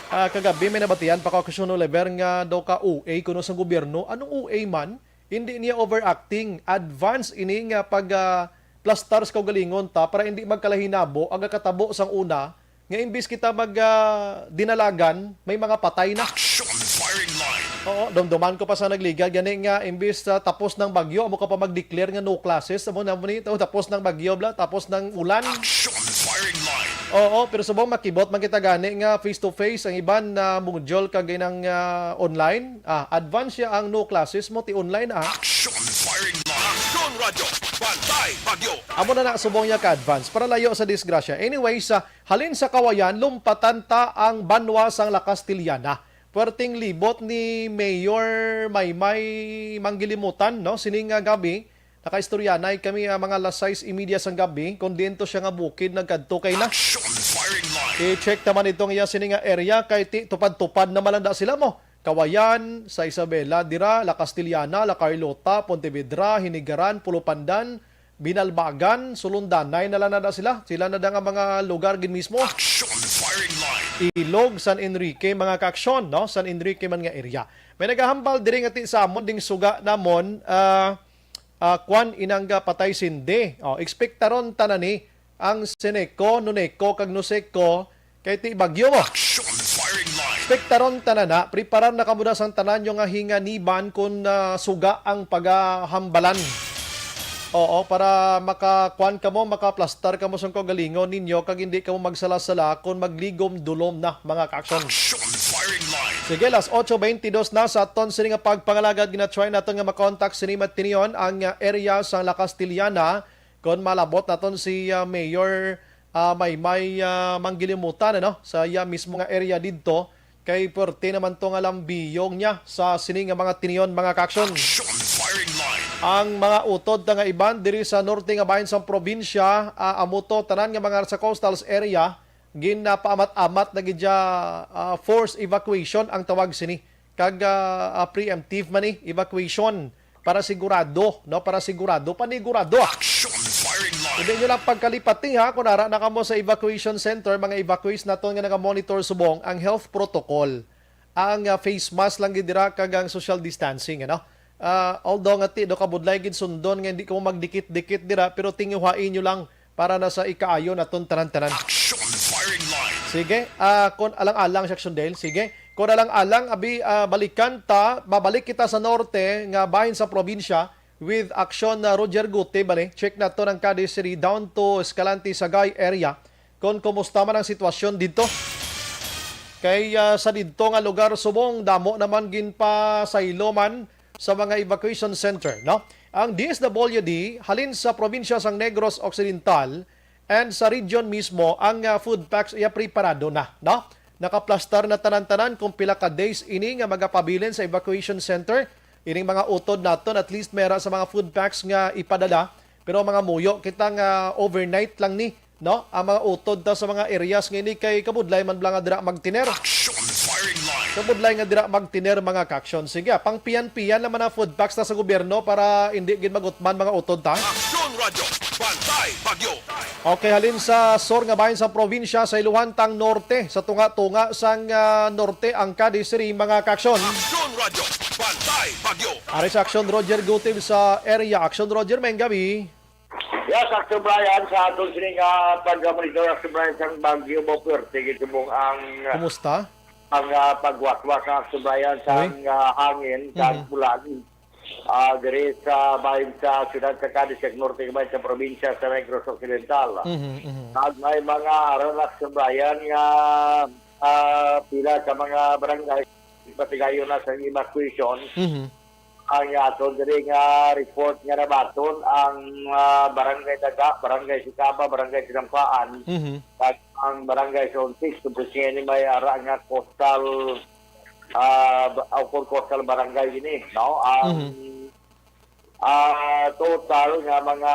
Ah, kagabi may nabatian pa ko, Aksyon Oliver, nga daw ka O A kuno sa gobyerno. Anong O A man? Hindi niya overacting. Advance ini nga pag, ah, plastar sa kaugalingon ta para hindi magkalahinabo ang nakatabo sang una nga imbis kita mag, ah, dinalagan, may mga patay na. Action Firing Line. Oo, dumduman ko pa sa nagligad gani nga imbis, ah, tapos ng bagyo, amo ka pa mag-declare nga no classes, amo na mo ni, tapos ng bagyo, bla, tapos ng ulan. Action Firing Line. Oo, pero subong makibot man kita gani nga face to face ang iban na module kag inang, ah, online. Ah, advance siya ang no classes mo ti online, ah. Action Firing Line. Action Radyo, Bantay Bagyo. Amo na na subong niya ka advance para layo sa disgrasya. Anyway, sa halin sa Kawayan, lumpatan ta ang banwa sang La Castellana. Puwerteng libot ni Mayor Maymay Manggilimutan, no? Sining, ah, gabi, nakaistoryanay kami, ah, mga alas sais y media sang gabi, kon diin to siya nga bukid nagkadto kay na. Action Firing Line. I-check naman ito nga iya sini nga area kay ti tupad-tupad naman lang da sila mo. Kawayan, sa Isabela, dira, La Castellana, La Carlota, Pontevedra, Hinigaran, Pulo Pandan, Binalbagan, Sulundanay na lang na da sila. Sila na da nga mga lugar gid mismo. Action Firing Line. Ilog, San Enrique, mga kaaksyon, no? San Enrique man nga area. May nagahambal diri nga ti sa amon ding suga namon, ah, ah, kwan inang, ah, patay sindi. Oh, ekspektaron ta na ni ang Seneco, Noneco, kag Noseco kay ti bagyo mo. Action Firing Line. Ekspektaron ta na na, preparar na kamo da sang tanan nyo nga hinganiban kun, ah, suga ang pagahambalan. Oo, para makakuan kamo, makaplastar kamo sang kaugalingon ninyo kag hindi kamo magsala-sala kun magligom-dulom na, mga kaaksyon. Action Firing Line. Sige, las otso beintidos na sa aton sini nga pagpangalagad, gina-try naton nga makontak sini matinion ang, ah, area sang La Castellana. Kon malabot naton si, ah, Mayor, ah, Maymay, ah, Manggilimutan, ano, sa iya mismo nga area didto, kay puwerte naman to nga lambiyong niya sa sini nga mga tinion, mga kaaksyon. Action Firing Line. Ang mga utod ta nga iban diri sa norte nga bahin sang probinsya, ah, amo to, tanan nga mga sa coastal area, ginapaamat-amat na gid siya, ah, forced evacuation ang tawag sini. Kag, ah, ah, preemptive man ni evacuation para sigurado, no? Para sigurado, panigurado. Action Firing Line. Hindi nyo lang pagkalipati, ha, kung ara na kamo sa evacuation center, mga evacuees naton nga naga-monitor subong ang health protocol. Ang, ah, face mask lang gid dira kag ang social distancing, ano? Ah, although nga ti do kabudlay gid sundon nga hindi kamo magdikit-dikit dira, pero tinguhai nyo lang para na sa ikaayo naton tanan-tanan. Action Firing Line. Sige, ah, kon alang-alang si Action Dale, sige. Kon alang-alang, abi, ah, balikan ta, babalik kita sa norte nga bahin sa probinsya with Action, ah, Roger Gute, bali. Check naton ang Cadiz City down to Escalante, Sagay area. Kon kumusta man ang sitwasyon didto. Kay, ah, sa didto nga lugar subong, damo naman ginpasaylo man sa mga evacuation center, no? Ang D S W D halin sa probinsya sang Negros Occidental And sa region mismo, ang, ah, food packs iya preparado na, no? Nakaplastar na tanan-tanan kung pila ka days ini nga magapabilin sa evacuation center. Ining mga utod naton, at least mera sa mga food packs nga ipadala. Pero mga muyo, kita nga overnight lang ni, no? Ang mga utod ta sa mga areas nga ini kay kabudlay man bala nga dira magtiner. Action firing line. Kabudlay nga dira magtiner, mga kaksyon. Sige, pang piyan-piyan naman ang food packs ta sa gobyerno para hindi gid magutman mga utod ta. Action Radyo, Bantay Bagyo. Okay, halin sa sur nga bahin sa probinsya sa Iluhan tang norte, sa tunga-tunga sang, ah, norte ang Cadiz City, mga kaksyon. Action Radyo, Bantay Bagyo. Ari sa Aksyon Roger Gutib sa area. Aksyon Roger, maayong gabi. Yes, Aksyon Brian, sa aton sini nga pag-monitor, Aksyon Brian, sang Bagyo Maw, puwerte gid subong ang, Kumusta? Ang, ah, pagwaswas, Aksyon Brian, Uy. sang, ah, hangin, sang Mhm. ulan. Ah, diri sa bahin sa siyudad sa Cadiz, sa norte bahin sa probinsya sa Negros Occidental. Mhm, mhm. Kag may mga aral, Aksyon Brian, nga, ah, pila ka mga barangay, patigayon na sa evacuation. Mhm. Ang aton diri nga report nga nabaton ang, ah, Barangay Daga, Barangay Sicaba, Barangay Sinampaan, Mhm. kag ang Barangay Zone six, kung gusto niya ni may ara nga coastal, ah, ba-, o kung coastal barangay ini, no? Ang, Mhm. ah, total nga mga,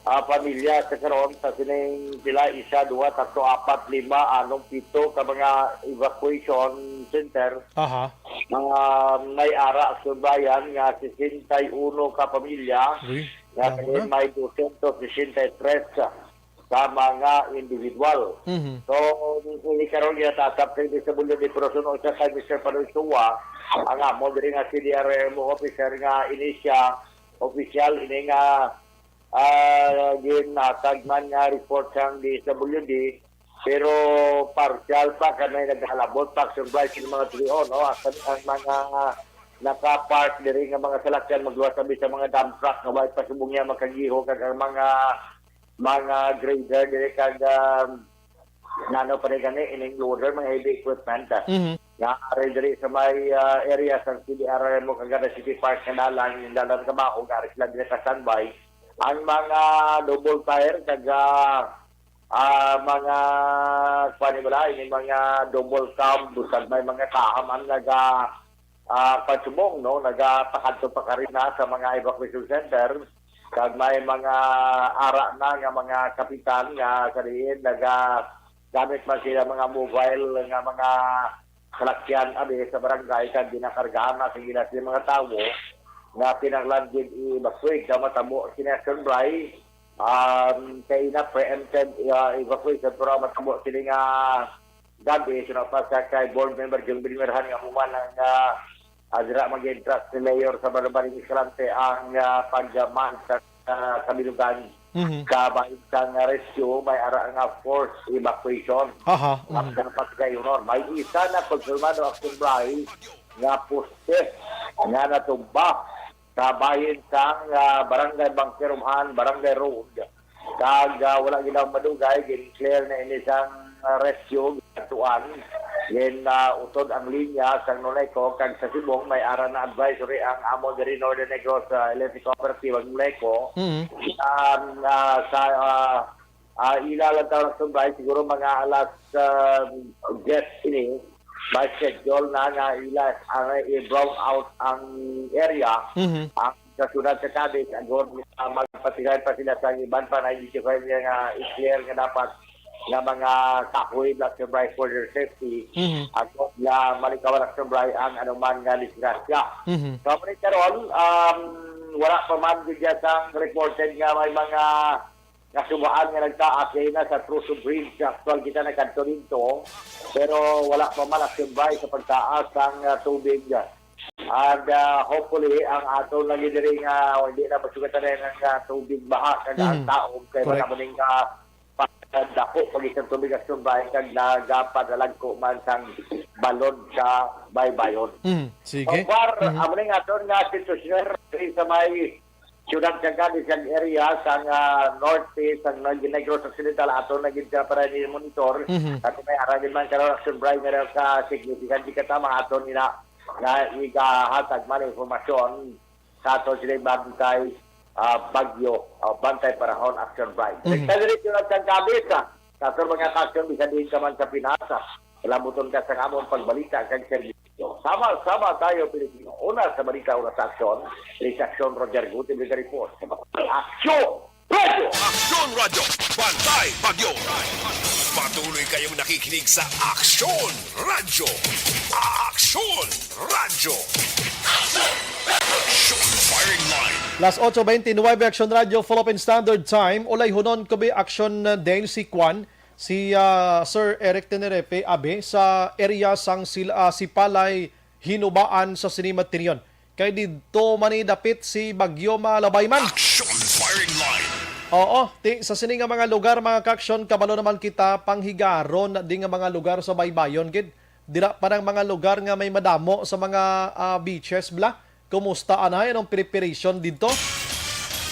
ah, pamilya sa karon sa sining pila, isa, duha, tatlo, apat, lima, anom, pito ka mga evacuation center. Aha. Mga may ara sa bayan nga sesenta y uno ka pamilya, Uy, nga damo na. may dosyentos sesenta y tres ka mga individual. Mhm. So, ini karon ginatatap sa D S W D, pero suno sa kay Mister Panoy Sua, ang amo diri nga C D R M O officer nga ini siya opisyal ini nga, ah, ginhatag man nga report sang D S W D, pero partial pa kay may naghalabot pa, survive sa mga tulion, no? Ang, ang mga naka-park diri nga mga salakyan magluwas abi sa mga dump truck nga way pa subong niya makagiho, kag ang mga, mga grader diri kag, um, nano pa rin gani, ining loader, mga heavy equipment, ah, Mhm. nga ari diri sa may, ah, area sa C D R M O kag City Park nga dalan, yung dalan trabaho, nga ari sila diri ka standby. Ang mga double tire, kag, ah, ah, mga, kuwan ni bala, ini mga double cab, kag may mga kahaman naga, ah, pagsubong, no, nagapakadto pa karina sa mga evacuation center, kag may mga ara na nga mga kapitan nga sa diin naga gamit man sila mga mobile nga mga salakyan abi sa barangay, kag ginakargahan na sila sa mga tawo nga kinahanglan gid i-evacuate. Daw matabo sini, Aksyon Bri, um, kay ina preempted, uh, evacuation, pero matabo sini nga gabi, sino pa sa kay Board Member Jung Binmirhan nga muman ang, uh, uh, dira mag-entrust ni Mayor sa Balubari Escalante ang, uh, pag-man sa, uh, kabilugan Mhm. kabahin sang rescue, may ara nga forced evacuation. Aha, mhm. Ang pagkayunon, may isa na konfirmado, Aksyon Bri, nga poste nga natumba sa bahin sang, ah, Barangay Bangkerumahan, Barangay Road. Kag, ah, wala gid ang madugay, gin-clear na ini sang, ah, rescue, gatuan. Gin, ah, utod ang linya sang Noneco, kag sa subong may ara na advisory ang amo diri Northern Negros, ah, Electric Cooperative, ang Noneco. Mhm. Um, ah, sa, ah, ah, ila lang taon ang sumbay, siguro mga alas, ah, diyes ini, may schedule na nga ila ang i-brown out ang area. Mhm. Ang sa siyudad sa Cadiz, agod, ah, magpatigay pa sila sa iban pa na identify niya nga i-clear nga dapat nga mga kahoy, Aksyon Bri, for their safety. Mhm. Agod nga malikawan, Aksyon Bri, ang anuman nga disgrasya. Mhm. So, karon, um, wala pa man gid sang reported nga may mga nga sumaan nga nagtaas, kay na sa Trozo Bridge, actual kita nagkadto dito, pero wala pa man, Aksyon Bri, sa pagtaas ang, ah, tubig. And, ah, hopefully, ang ato lagi diri nga hindi na masugatan na ang, ah, tubig baha kag ang Mm. taog kay Correct. Manamuning ka pa-, dako pag isang tubig, Aksyon Bri, kag nagapadalagko man sang balod sa baybayon. Mm, sige. So far, Mhm. amo ning aton nga sitwasyon diri sa may siyudad sa Cadiz, ang area sa nga norte, sa Neg-, Negros Occidental, ato na gid ka para ni monitor. Mhm. At may ara gid man karon, Aksyon Bri, nga sa significant di katama ato nila nga igahatag man informasyon sa ato sila bantay ah, Bagyo, ah, Bantay Panahon Action Bright. Mhm. Sa diretso na sa kabit, ah, sa aton mga ka-aksyon, bisan diin ka man sa Pinas, ah, palabuton ka sa amon pagbalita kag serbisyo. Sama-sama tayo, Pilipino. Una sa balita, una sa aksyon. Please, Aksyon Roger Guti, Brigada Report. Aksyon! Radyo! Aksyon Radyo, Bantay Bagyo. Patuloy kayong nakikinig sa Aksyon Radyo. Aksyon Radyo. Aksyon Firing Line. Las ocho veintinueve, Aksyon Radyo, Philippine Standard Time. Ulayhunon ko bi Aksyon, uh, Dale, si Kwan, si, uh, Sir Eric Tenerefe, abi, sa area sang sil-, uh, Sipalay, Hinubaan sa sini matinyon. Kay didto man ni dapit si Bagyo Malabay man. Action Firing Line. Oo, ti, sa sini nga mga lugar, mga ka-aksyon, kabalo naman kita, panghigaron na di nga mga lugar sa baybayon gid. Dira pa nang mga lugar nga may madamo sa mga, ah, beaches bla. Kumusta anay? Anong preparation didto?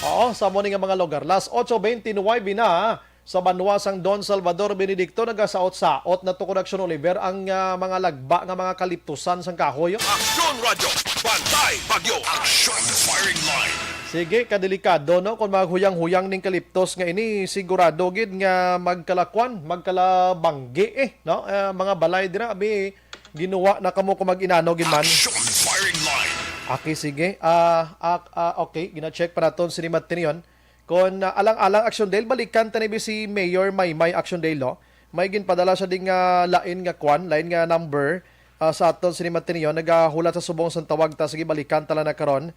Oo, sa mo ni nga mga lugar. Las ocho veintinueve na, sa banwa sang Don Salvador Benedicto, nagasaot-saot na to, Action Oliver, ang, ah, mga lagba nga mga kaliptusan sang kahoy. Aksyon Radyo, Bantay Bagyo, Action Firing Line. Sige, kadelikado, no? Kung maghuyang-huyang ning kaliptos nga ini, sigurado gid nga magkalakuan, magkalabanggi, eh, no? Eh, mga balay dira, abi, ginuwa na kamo kung mag-inano gid man. Action Firing Line. Okay, sige. Ah, ah, ah, okay, gina-check pa naton sini matinyon. Kon, ah, alang-alang, Action Dale, balikan ta ni bi si Mayor Maymay, Action Dale, no? May ginpadala siya ding, ah, lain nga kwan, lain nga number, ah, sa aton sini matinyon. Nagahulat sa subong sang tawag ta. Sige, balikan ta lang na karon.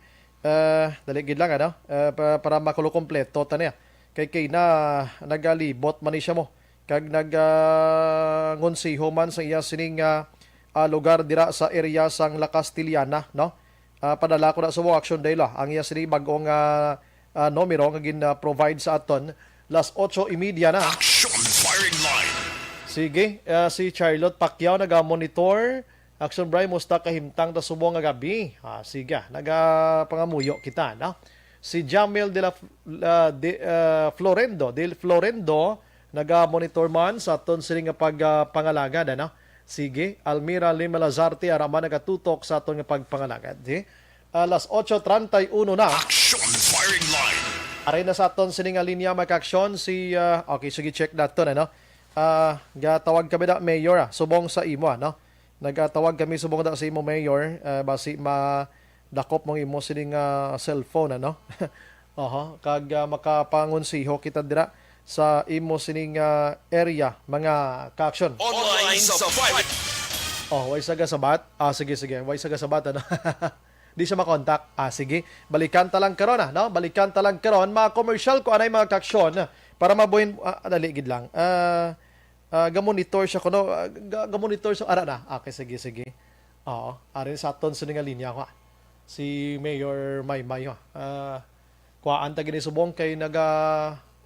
Eh, dali gid lang, ano? Eh, pa-, para makulo kompleto ta niya. Kay, kay na, nagalibot man ni siya mo. Kag nag, ah, ngunsiho man sa iya sining, ah, ah, lugar dira sa area sang La Castellana, no? Ah, padala ko na sa mo, Action Dale, ah, ang iya sini bag-ong, ah, ah, numero nga gin, ah, provide sa aton. Las ocho y media na. Action Firing Line. Sige, ah, si Charlotte Pacquiao naga-monitor. Action Bri, musta kahimtang ta subong nga gabi? Ah, sige, nagapangamuyo kita, no? Si Jamil de la F-, ah, de, ah, Florendo, de Florendo, naga-monitor man sa aton sini nga pag, ah, pangalagad, ano? Sige, Almira Lima Lazarte, ara man nagatutok sa aton nga pagpangalagad. Sige. Alas ocho treinta y uno na. Action Firing Line. Aray na sa aton sini nga linya, mga ka-aksyon, si, ah, okay, sige, check naton, ano? Ah, gatawag kami na, Mayor, ah, subong sa imo, ah, no? Nagatawag kami subong na sa imo, Mayor, ah, basi madakop mo imo sining, ah, cellphone, ano? Oho, kag, ah, makapangunsiho kita dira sa imo sining, ah, area, mga ka-aksyon. Online sa five. Oh, way sa gasabat? Ah, sige, sige. Way sa gasabat, ano? Di siya makontak. Ah, sige. Balikan ta lang karon, ah, no? Balikan ta lang karon. Mga commercial ko anay, mga ka-aksyon, para mabuhin, ah, dali gid lang. Ah, ah, gamonitor siya kuno, ah, ga-, gamonitor siya. Ara na. Okay, sige, sige. Oo, ari sa aton sini nga linya ko, ah. Si Mayor Maymay, ah. Ah, kuhaan ta gini subong kay naga,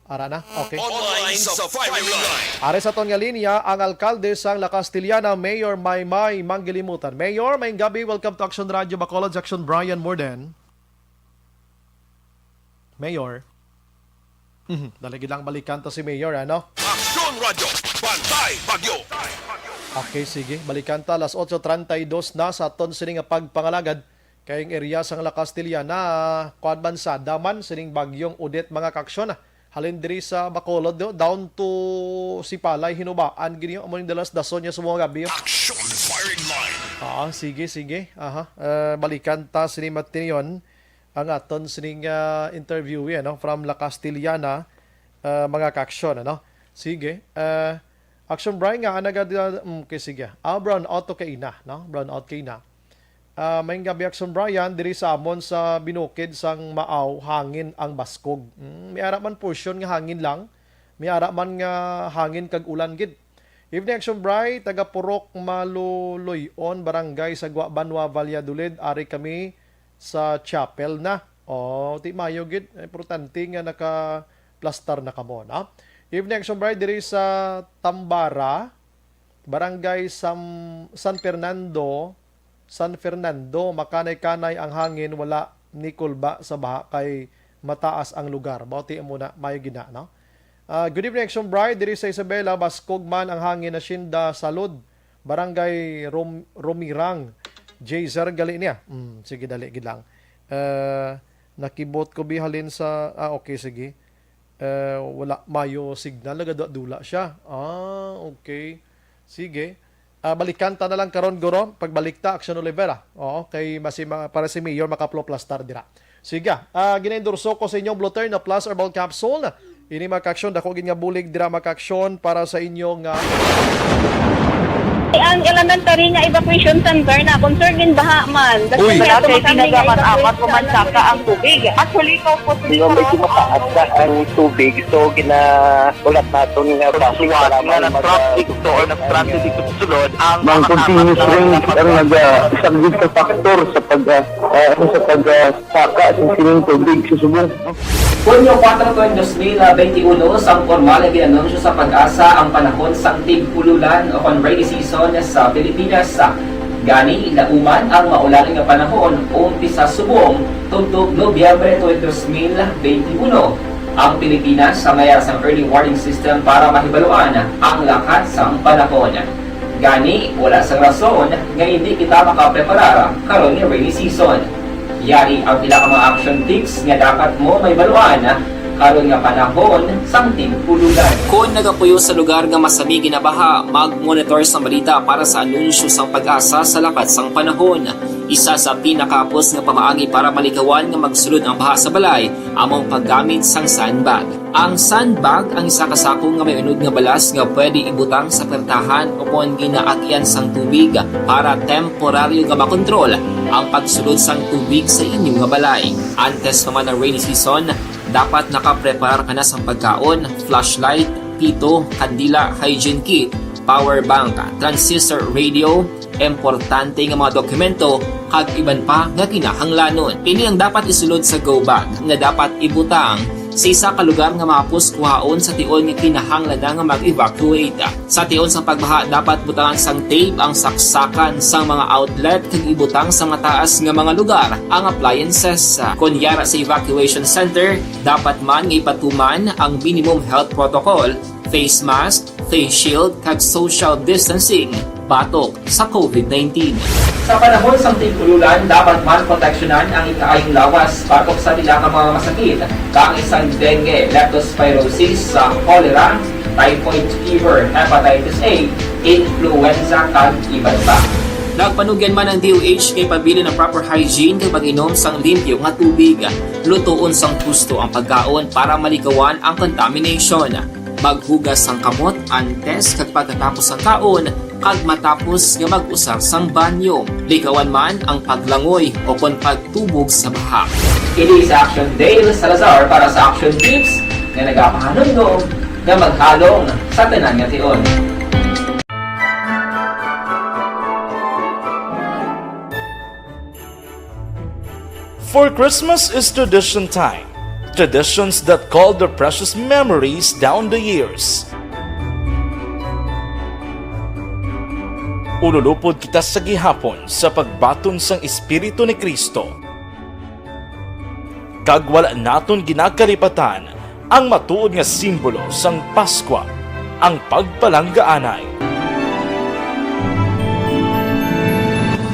ara na. Okay. Online sa firing line. Ari sa aton nga linya, ang alkalde sang La Castellana, Mayor Maymay Manggilimutan. Mayor, maayong gabi. Welcome to Action Radio Bacolod, Action Brian Morden. Mayor. Mhm. Dali gid lang, balikan ta si Mayor, ano? Aksyon Radyo, Bantay Bagyo. Okay, sige. Balikan ta, alas ocho treinta y dos na sa aton sini nga pagpangalagad. Kay ang area sang La Castellana, kuwan man, sada man sining bagyong Odette, mga ka-aksyon, ah. Halin diri sa Bacolod, no? Down to Sipalay, Hinubaan, gini, amo ning dalas dason niya sa mga gabi, oh. Action Firing Line. Ah, sige, sige. Aha. Eh, balikan ta sini matinyon ang aton sining, ah, interview, ano, from La Castellana, ah, mga ka-aksyon, ano? Sige. Ah, Action Brian nga, ah, naga-, mm, okay, sige. Ah, brown out to kay ina, no? Brown out kay ina. Ah, maayong gabi, Action Brian, diri sa amon sa binukid sang Maaw, hangin ang baskog. Mm, may ara man portion nga hangin lang. May ara man nga hangin kag ulan gid. Evening, Action Bri, taga Purok Maluluy-on, Barangay Sagwa, Banwa, Valladolid. Ari kami sa chapel na. Oh, ti mayo gid. Importante nga naka-plastar na kamo, no? Evening, Action Bri, diri sa Tambara, Barangay Sam-, San Fernando, San Fernando, makanay-kanay ang hangin, wala ni kulba sa baha kay mataas ang lugar. Bauti mo na, mayo gina, no? Ah, good evening, Action Bride. Diri sa Isabela, baskog man ang hangin, Hacienda Salud, Barangay Rom-, Romirang. Jazer gali niya. Mm, sige, dali gid lang. Ah, Nakibot ko bi halin sa, ah, okay, sige. Eh, wala mayo signal, nagadula-dula siya. Ah, okay. Sige. Ah, balikan ta na lang karon, guro. Pagbalik ta, Action Olivera. Oo, kay masi-, ma-, para si Mayor makaplo plastar dira. Sige, ah, ginaendorso ko sa inyong Bluterna Plus Herbal Capsule. Ini, mga ka-aksyon, dako gid nga bulig dira, mga ka-aksyon, para sa inyong, ah, Ang elementary nga evacuation center na concern din baha man. Uy. Wala kay tinaga man apat o man saka ang tubig. Actually, ikaw po, Di ba, medyo mataas na ang tubig, so ginaulat naton nga basi nga para nag-traffic to or nag-transit dito sa sulod ang mga continuous rain ang naga-, subject sa factor sa pag, ah, ah, ano, sa pag, ah, saka sa sining tubig sa subong. Hunyo kuwatro, dos mil benti uno, sang pormal nga gin-anunsyo sa PAGASA ang panahon sang tig-ululan o kon rainy season sa Pilipinas. Gani, lauman ang maulan nga panahon, umpisa subong tubtob Nobyembre twenty, dos mil benti uno. Ang Pilipinas sa mayara sang early warning system para mahibaluan ang lakat sang panahon. Gani, wala sang rason nga indi kita makapreparar karon nga rainy season. Yari ang pila ka mga action tips nga dapat mo mahibaluan karon nga panahon sang tig-ululan. Kon nagapuyo sa lugar nga masami ginabaha, mag-monitor sang balita para sa anunsyo sang PAGASA sa lakat sang panahon. Isa sa pinakahapos nga pamaagi para malikawan nga magsulod ang baha sa balay amo ang paggamit sang sandbag. Ang sandbag ang isa ka sako nga may unod nga balas nga pwede ibutang sa pertahan o kon ginaagian sang tubig para temporaryo nga makontrol ang pagsulod sang tubig sa inyo nga balay. Antes pa man ang rainy season, dapat nakapreparar ka na sang pagkaon, flashlight, pito, kandila, hygiene kit, power bank, transistor radio, importante nga mga dokumento, kag iban pa nga kinahanglanon. Ini ang dapat isulod sa go bag nga dapat ibutang sa isa ka lugar nga mahapos kuhaon sa tion nga kinahanglan na nga mag-evacuate. Sa tion sang pagbaha, dapat butangan sang tape ang saksakan sang mga outlet kag ibutang sa mataas nga mga lugar ang appliances. Kon yara sa evacuation center, dapat man nga ipatuman ang minimum health protocol, face mask, face shield, kag social distancing batok sa COVID nineteen. Sa panahon sang tig-ululan, dapat man proteksyonan ang ikaayong lawas batok sa pila ka mga masakit, kaangay sang dengue, leptospirosis, sa cholera, typhoid fever, hepatitis A, influenza, kag iban pa. Nagpanugyan man ang D O H nga ipabilin ang proper hygiene kag pag-inom sang limpyo nga tubig. Lutoon sang husto ang pagkaon para malikawan ang contamination. Maghugas sang kamot antes kag pagkatapos sang kaon kag matapos nga mag-usar sang banyo. Likawan man ang paglangoy o kon pagtubog sa baha. Kini si Action Dale Salazar para sa Action Tips nga nagapahanumdom nga maghalong sa tanan nga tion. For Christmas is tradition time. Traditions that call their precious memories down the years. Ululupod kita sa gihapon sa pagbaton sang Espiritu ni Cristo. Kag wala naton ginakalipatan ang matuod nga simbolo sang Paskwa, ang pagpalanggaanay.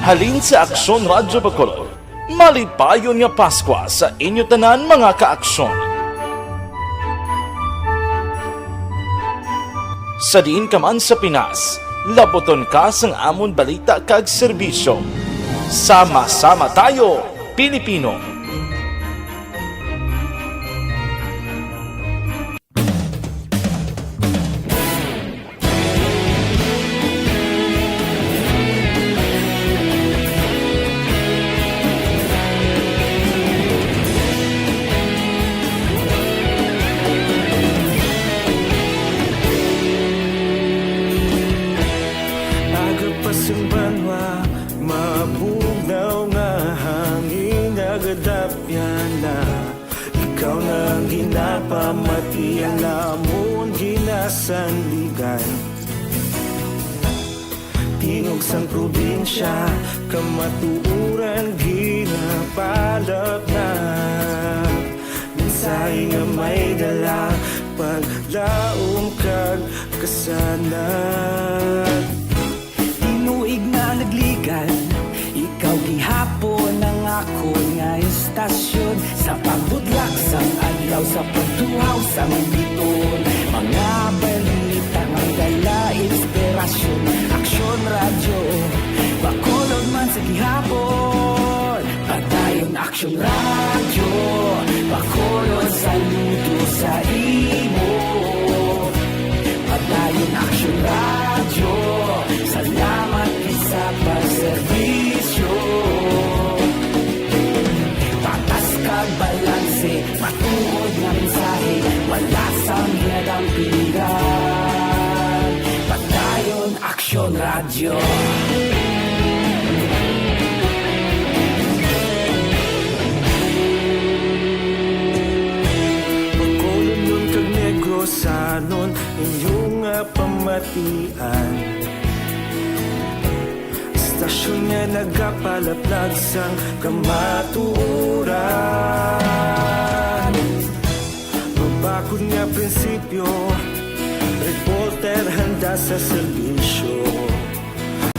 Halin sa Aksyon Radyo Bacolod, malipayon nga Paskwa sa inyo tanan, mga ka-aksyon. Sa diin ka man sa Pinas, labuton ka sang amon balita kag serbisyo. Sama-sama tayo, Pilipino! Aga pa sing banwa, mabugnaw nga hangin nagadapyan na. Ikaw na ang ginapamati, ang amon ginasandigan. Tingog sang probinsya, kamatuoran ginapalapnap. Mensahe nga may dala, paglaom kag kasanag. Tinuig na nagligan, ikaw gihapon ang akon nga istasyon. Sa Sa pagtuhaw sang biton, mga balita nga may dala inspirasyon. Aksyon Radyo, Bacolod man sa gihapon. Padayon Aksyon Radyo, Bacolod saludo sa imo. Padayon Aksyon Radyo, salamat gid sa pagserbisyo. Patas kag balanse, matuod nga mensahe, wala sang ginadampigan. Padayon Aksyon Radyo. Bacolodnon kag Negrosanon, inyo nga pamatian. Istasyon nga nagapalaplag sang kamatuoran. Mabakod nga prinsipyo, reporter handa sa serbisyo.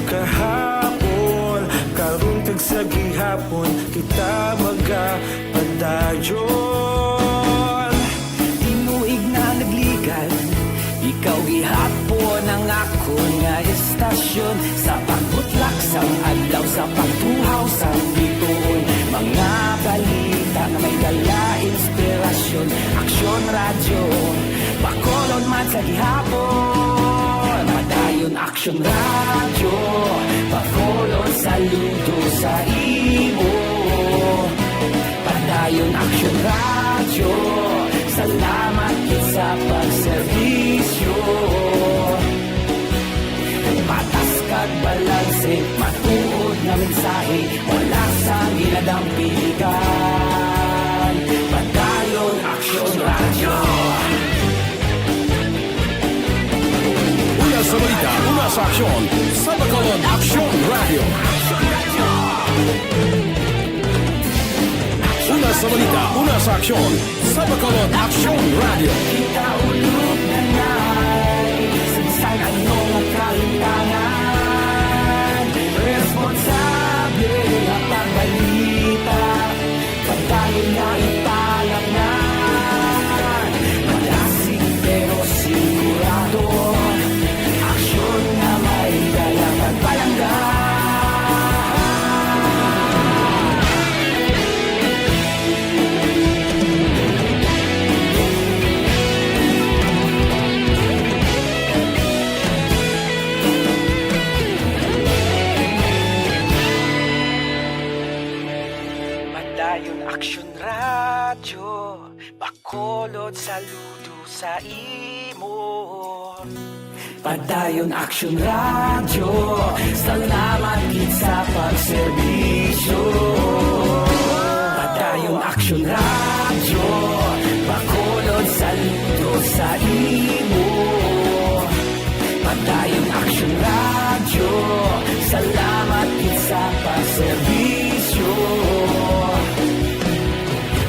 Kahapon, karon kag sa gihapon, kita magapadayon. Tinuig na nagligad, ikaw gihapon ang akon nga istasyon. Sa pagbutlak sang adlaw, sa pagtuhaw sang bituon, mga balita nga may dala inspirasyon. Aksyon Radyo, Bacolod man sa gihapon. Padayon Aksyon Radyo, Bacolod saludo sa imo. Padayon Aksyon Radyo, salamat gid sa pagserbisyo. Patas kag balanse, matuod nga mensahe, wala sang ginadampigan. Padayon Aksyon Radyo. Una sa balita, una sa aksyon, sa Bacolod Aksyon Radyo. Una sa balita, una sa aksyon, sa Bacolod Aksyon Radyo. Kita ulog na nay, sa bisan ano nga kahimtangan, responsable nga pagbalita. Padayon nga ipalamnan, malasig pero sigurado. Aksyon nga may dala kag palangga. Padayon Aksyon Radyo, Bacolod saludo sa imo. Padayon Aksyon Radyo, salamat gid sa pagserbisyo. Padayon Aksyon Radyo, Bacolod saludo sa imo. Padayon Aksyon Radyo, salamat gid sa pagserbisyo.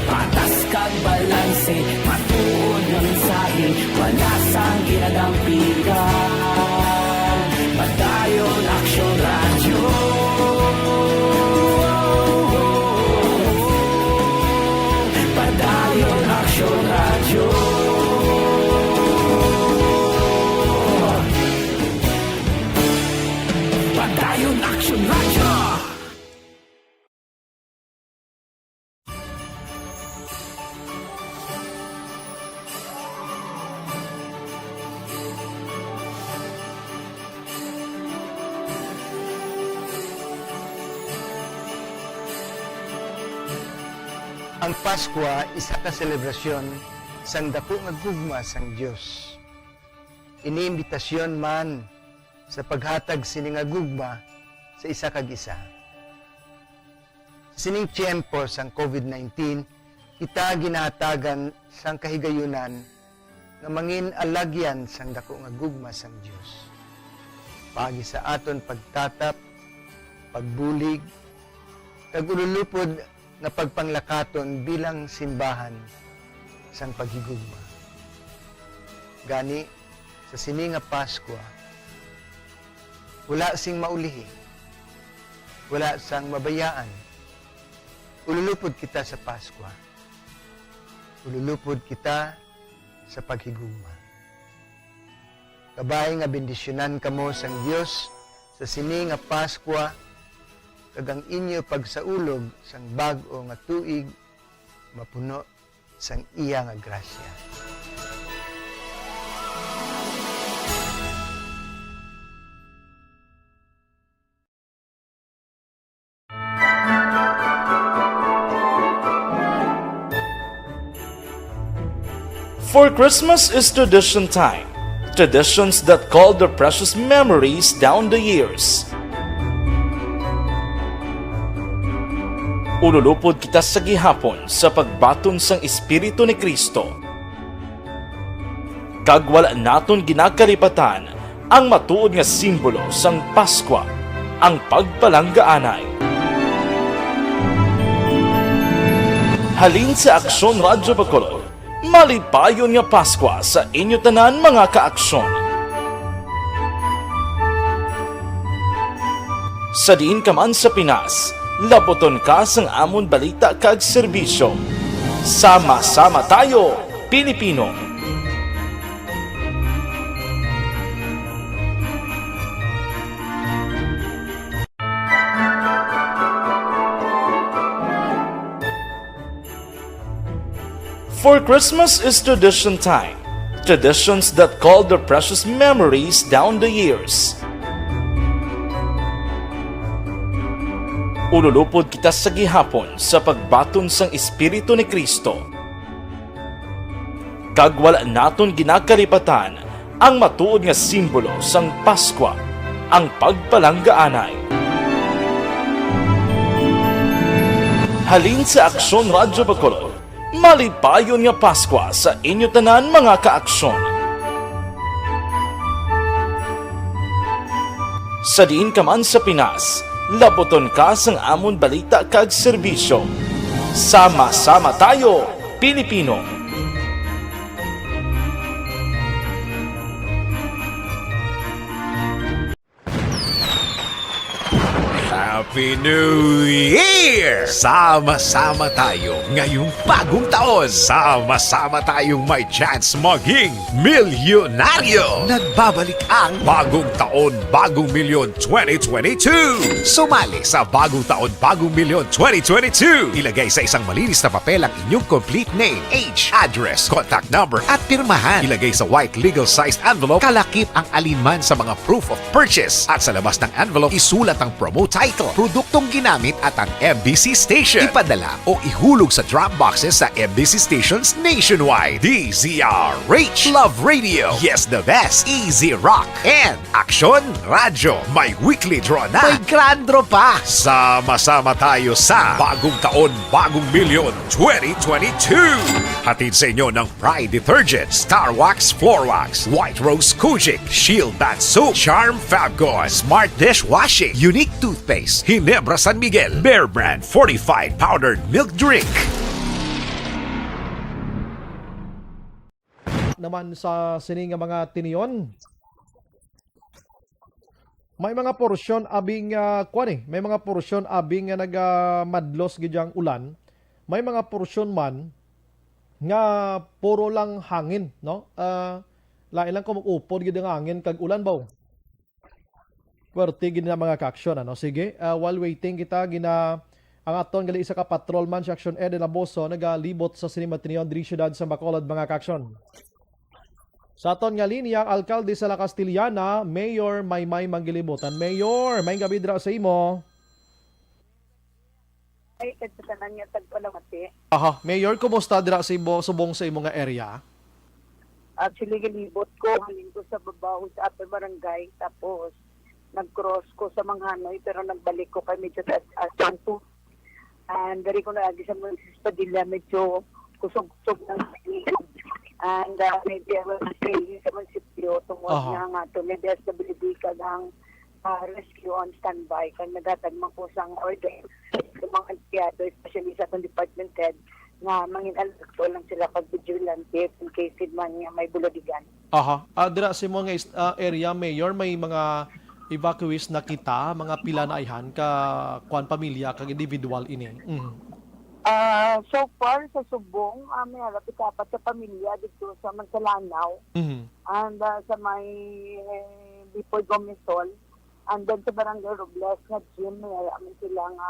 Patas kag balanse, matuod nga mensahe, wala sang ginadampigan. Padayon Aksyon Radyo. Padayon Aksyon Radyo. Padayon Aksyon Radyo. Ang Paskwa isa ka selebrasyon sang daku nga gugma sang Dios. Ini imbitasyon man sa paghatag sini nga gugma sa isa kag isa. Sa sining tiyempo sang covid nineteen, kita ginahatagan sang kahigayunan nga mangin alagyan sang daku nga gugma sang Dios, paagi sa aton pagtatap, pagbulig, kag ululupod nga pagpanglakaton bilang simbahan sang paghigugma. Gani, sa sini nga Paskwa, wala sing maulihi, wala sang mabayaan. Ululupod kita sa Paskwa. Ululupod kita sa paghigugma. Kabay nga bendisyonan kamo sang Dios sa sini nga Paskwa, kag ang inyo pagsaulog sang bag-o nga tuig mapuno sang iya nga grasya. For Christmas is tradition time. Traditions that call their precious memories down the years. Ululupod kita sa gihapon sa pagbaton sang Espiritu ni Cristo. Kag wala naton ginakalipatan ang matuod nga simbolo sang Paskwa, ang pagpalanggaanay. Halin sa Aksyon Radyo Bacolod, malipayon nga Paskwa sa inyo tanan, mga kaaksyon. Sa diin ka man sa Pinas, labuton ka sang amon balita kag serbisyo. Sama-sama tayo, Pilipino! For Christmas is tradition time. Traditions that call their precious memories down the years. Ululupod kita sa gihapon sa pagbaton sang Espiritu ni Cristo. Kag wala naton ginakalipatan ang matuod nga simbolo sang Paskwa, ang pagpalanggaanay. Halin sa Aksyon Radyo Bacolod, malipayon nga Paskwa sa inyo tanan, mga kaaksyon. Sa diin ka man sa Pinas, labuton ka sang amon balita kag serbisyo. Sama-sama tayo, Pilipino! Happy New Year! Sama-sama tayo ngayong bagong taon. Sama-sama tayong may chance maging milyonaryo. Nagbabalik ang Bagong Taon, Bagong Milyon twenty twenty-two. Sumali sa Bagong Taon, Bagong Milyon twenty twenty-two. Ilagay sa isang malinis na papel ang inyong complete name, age, address, contact number, at pirmahan. Ilagay sa white legal-sized envelope. Kalakip ang alinman sa mga proof of purchase. At sa labas ng envelope, isulat ang promo title, produktong ginamit, at ang M B C station. Ipadala o ihulog sa drop boxes sa M B C stations nationwide. D Z R H, Love Radio, Yes the Best, Easy Rock, and Aksyon Radyo. May weekly draw na. May grand draw pa. Sama-sama tayo sa Bagong Taon, Bagong Milyon twenty twenty-two. Hatid sa inyo ng Pride Detergent, Star Wax Floor Wax, White Rose Kojic, Shield Bath Soap, Charm Fabcon, Smart Dishwashing, Unique Toothpaste, Ginebra San Miguel, Bear Brand Fortified Powdered Milk Drink. Naman sa sini nga mga tinion, may mga porsyon abi nga, kuwan eh, may mga porsyon abi nga nagamadlos gid ang ulan. May mga porsyon man nga puro lang hangin, no? Ah, lain lang kung mag-upod gid ang hangin kag ulan ba. Puwerte gid na, mga kaaksyon, ano? Sige, ah, while waiting kita, gina-, ang aton gali isa ka patrolman, si Aksyon Ed Laboso, nagalibot sa sini nga tinion diri siyudad sa Bacolod, mga kaaksyon. Sa aton nga linya, ang alkalde sa La Castellana, Mayor Maymay Manggilibutan. Mayor, maayong gabi dira sa imo. Ay, kag sa tanan nga tagpalamati. Aha, Mayor, kumusta dira sa imo, subong sa imo nga area? Actually, galibot ko, halin ko sa babaw sa upper barangay, tapos nag-cross ko sa Manghanoy, pero nagbalik ko kay medyo taas-taas lang to. And diri ko na agi sa Moises Padilla, medyo kusog-kusog lang. And, ah, maybe I will stay sa munisipyo tungod Aha. nga nga to, may D S W D kag ang, ah, rescue on standby, kag naghatag man ko sang order sa mga empleyado, especially sa atong department head, nga mangin alerto lang sila pag vigilante in case gid man nga may buludigan. Aha. Ah, dira sa imo nga is-, ah, area, Mayor, may mga evacuees na kita, mga pila na ayhan ka, kwan, pamilya kag individual ini? Mhm. Ah, so far sa Subong, ah, may halapit apat ka pamilya dito sa Mansalanaw Mhm. and, ah, sa may, eh, Bipoy Gomesol. And then sa Barangay Robles nga gym, may ara man sila nga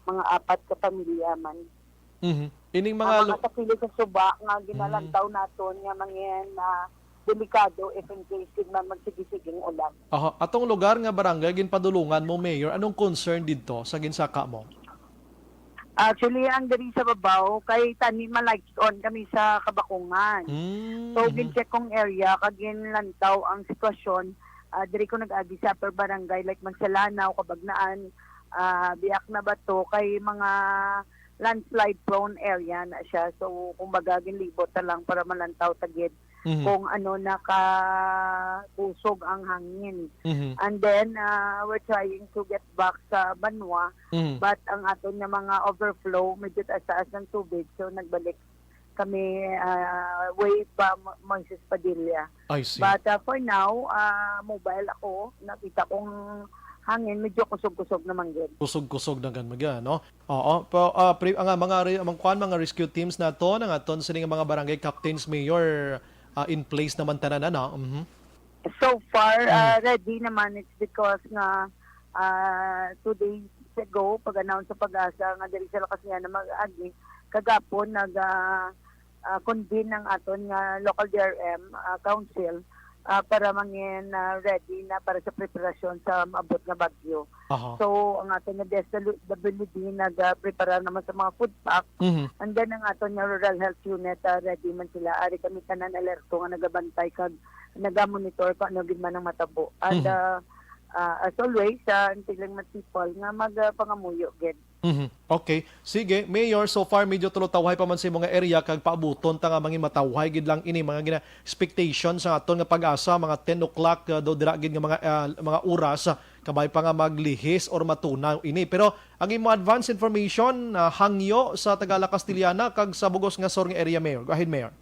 mga apat ka pamilya man. Mhm. Ining Ang mga mga lu- sa kilid sa suba nga Mm. ginalantaw naton nga mangin, ah, delikado if in case gid man magsigi-siging ulan. Aha, atong lugar nga barangay ginpadulungan mo, Mayor, anong concern didto sa ginsaka mo? Actually, ang diri sa babaw, kay tani ma-lights on kami sa Kabakungan. Mm, So, mhm. gin-check kong area, kag ginlantaw ang sitwasyon. Ah, diri ko nag-agi sa upper barangay, like Mansalanaw, Cabagnaan, ah, Biak na Bato, kay mga landslide prone area na siya. So, kumbaga, ginlibot na lang para malantaw ta gid Mhm. kung ano nakakusog ang hangin. Mhm. And then, ah, we're trying to get back sa banwa, Mhm. but ang aton nga mga overflow, medyo taas-taas ng tubig. So, nagbalik kami, ah, way pa Mo-, Moises Padilla. I see. But, ah, for now, ah, mobile ako. Nakita kong hangin, medyo kusog-kusog naman gid. Kusog-kusog na gan magya, no? Oo, pa, ah, pre, ang, ah, mga re-, ang kuwan, mga rescue teams naton, ang aton sini nga mga barangay captains, mayor, ah, in place naman tanan, ano? Mhm. So far, Mm. ah, ready naman. It's because nga, ah, two days ago, pag-announce sa PAGASA nga diri sa Lakas Tiliana mag-agi, kagapon nag, ah, ah, convene ang aton nga local D R M, ah, council, ah, para mangin, ah, ready na para sa preparasyon sa maabot nga bagyo. Aha. So, ang aton nga D S W D nagaprepara naman sa mga food pack. Mhm. And then, ang aton nga Rural Health Unit, ah, ready man sila. Ari kami tanan alerto nga nagabantay kag nagamonitor kung ano gid man ang matabo. And, Mhm. ah, ah, as always, ah, ang tiling mga people nga mag, ah, pangamuyo gid. Mhm. Okay. Sige, Mayor, so far medyo tulotawhay pa man sa imo nga area kag paabuton ta nga mangin matawhay gid lang ini mga gina-, expectation sa aton nga PAGASA, mga ten o'clock, ah, do dira gid nga mga, ah, mga oras, ah, kabay pa nga maglihis or matunaw ini. Pero ang imo advance information, ah, hangyo sa taga La Castellana kag sa bugos nga sur nga area, Mayor. Go ahead, Mayor.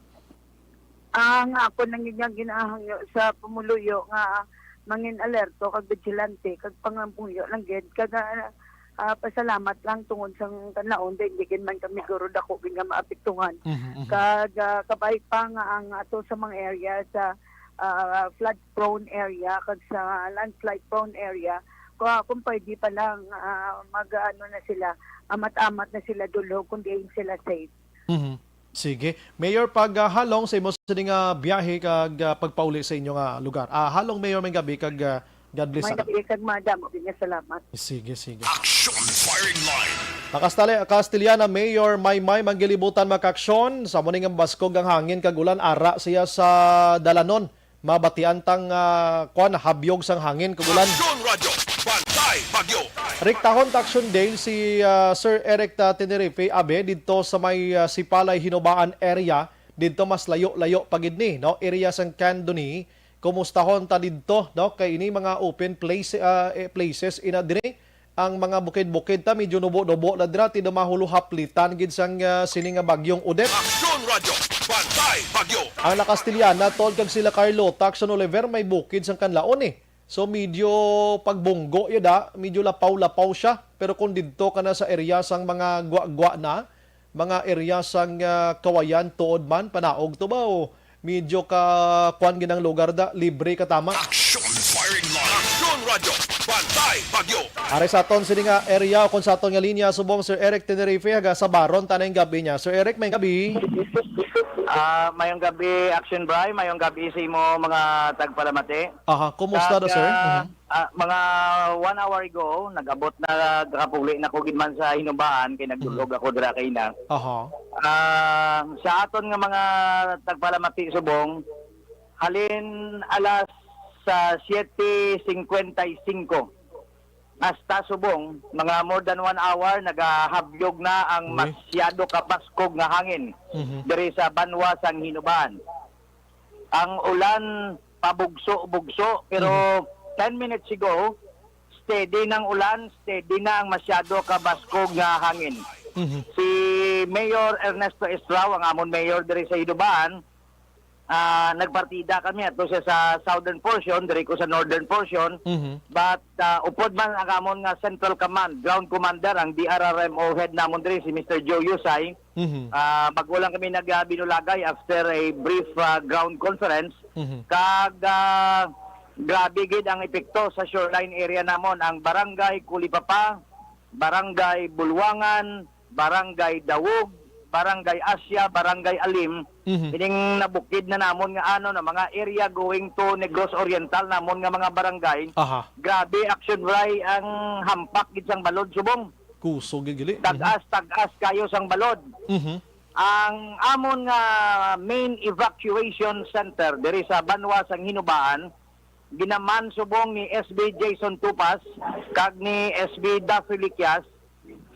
Ang ako lang gid nga ginahangyo sa pumuluyo nga mangin alerto kag vigilante kag pangamuyo lang gid kag, ah, ah, pasalamat lang tungod sang kanlaon, dahil hindi gid man kami guro dako gid nga maapektuhan. Mhm, mhm. Kag, ah, kabay pa nga ang ato sa mga area sa, ah, flood prone area kag sa landslide prone area, kung, kung pwede pa lang, ah, mag-ano na sila, amat-amat na sila dulhog kung diin sila safe. Mhm. Sige. Mayor, pag, ah, halong sa imo sini nga biyahe kag, ah, pagpauli sa inyo nga lugar. Ah, halong, Mayor, may gabi kag, ah, God bless May sa gabi kag madamo gid nga salamat. Sige, sige. Action Firing Line. Nakastali, Castellana Mayor Maymay Manggilibutan Macaksyon, sa muning ang baskog ang hangin kag ulan, ara siya sa dalanon. Mabatian tang, ah, kwan, habyog sang hangin kag ulan. Aksyon Radyo, Bantay Bagyo. Rektahon ta, Aksyon Dale, si, ah, Sir Eric ta Tenerife Abe didto sa may, ah, Sipalay Hinubaan area. Didto mas layo-layo pa gid ni, no? Area sang Candoni. Kumustahon ta didto, no? Kay ini mga open place, ah, eh, places ina diri. Ang mga bukid-bukid ta, medyo nubo-nubo na dira, ti daw mahulo haplitan gid sang, ah, sini nga bagyong Odette. Aksyon Radyo, Bantay Bagyo. Ang La Castellana, Tod kag sila Carlo, Taxon Oliver, may bukid sang kanlaon, eh. So, medyo pagbunggo yun, ah. Medyo lapaw-lapaw siya. Pero kung didto ka na sa area sang mga gwa-gwa na, mga area sang, ah, Kawayan, Tuod man, Panaog, Tubao, medyo ka kuan gid ang lugar da, libre ka tama. Action Firing Line. Aksyon Radyo, Bantay Bagyo. Ari sa aton sini nga area o kung sa aton nga linya subong, Sir Eric Tenerife, haga sa Baron, tanay gabi niya. Sir Eric, may gabi. Ah, mayong gabi, Action Bry. Mayong gabi sa imo mga tagpalamati. Aha, kumusta do, sir? Kag, ah, Mhm. ah, mga one hour ago, nag-abot na, gakapuli na ko gid man sa Hinubaan, kay nagdulog Mhm. ako dira kaina. Aha. Ah, sa aton nga mga tagpalamati subong, halin alas, ah, siete cincuenta y cinco hasta subong, mga more than one hour, nagahabyog na ang Uy. masyado kabaskog nga hangin Mhm. diri sa banwa sang Hinubaan. Ang ulan pabugso-bugso, pero Mhm. ten minutes ago, steady nang ulan, steady na ang masyado kabaskog nga hangin. Mhm. Si Mayor Ernesto Estrao, ang amon mayor diri sa Hinubaan, ah, nagpartida kami ato siya sa southern portion, diri ko sa northern portion. Mhm. But, ah, upod man ang amon nga Central Command, Ground Commander, ang D R R M O head namon diri, si Mister Joe Yusay. Mhm. Ah, bago lang kami nag, ah, binulagay after a brief, ah, ground conference. Mhm. Kag, ah, grabe gid ang epekto sa shoreline area namon, ang Barangay Kulipapa, Barangay Bulwangan, Barangay Dawog, Barangay Asia, Barangay Alim, Mhm. ining nabukid na namon nga ano na mga area going to Negros Oriental namon nga mga barangay. Aha. Grabe, Action Bri, ang hampak gid sang balod subong. Kusog gid gali. Mhm. Tagas, tagas kayo sang balod. Mhm. Ang amon nga main evacuation center diri sa banwa sang Hinubaan, ginaman subong ni S B Jason Tupas kag ni S B Daffy Liquias.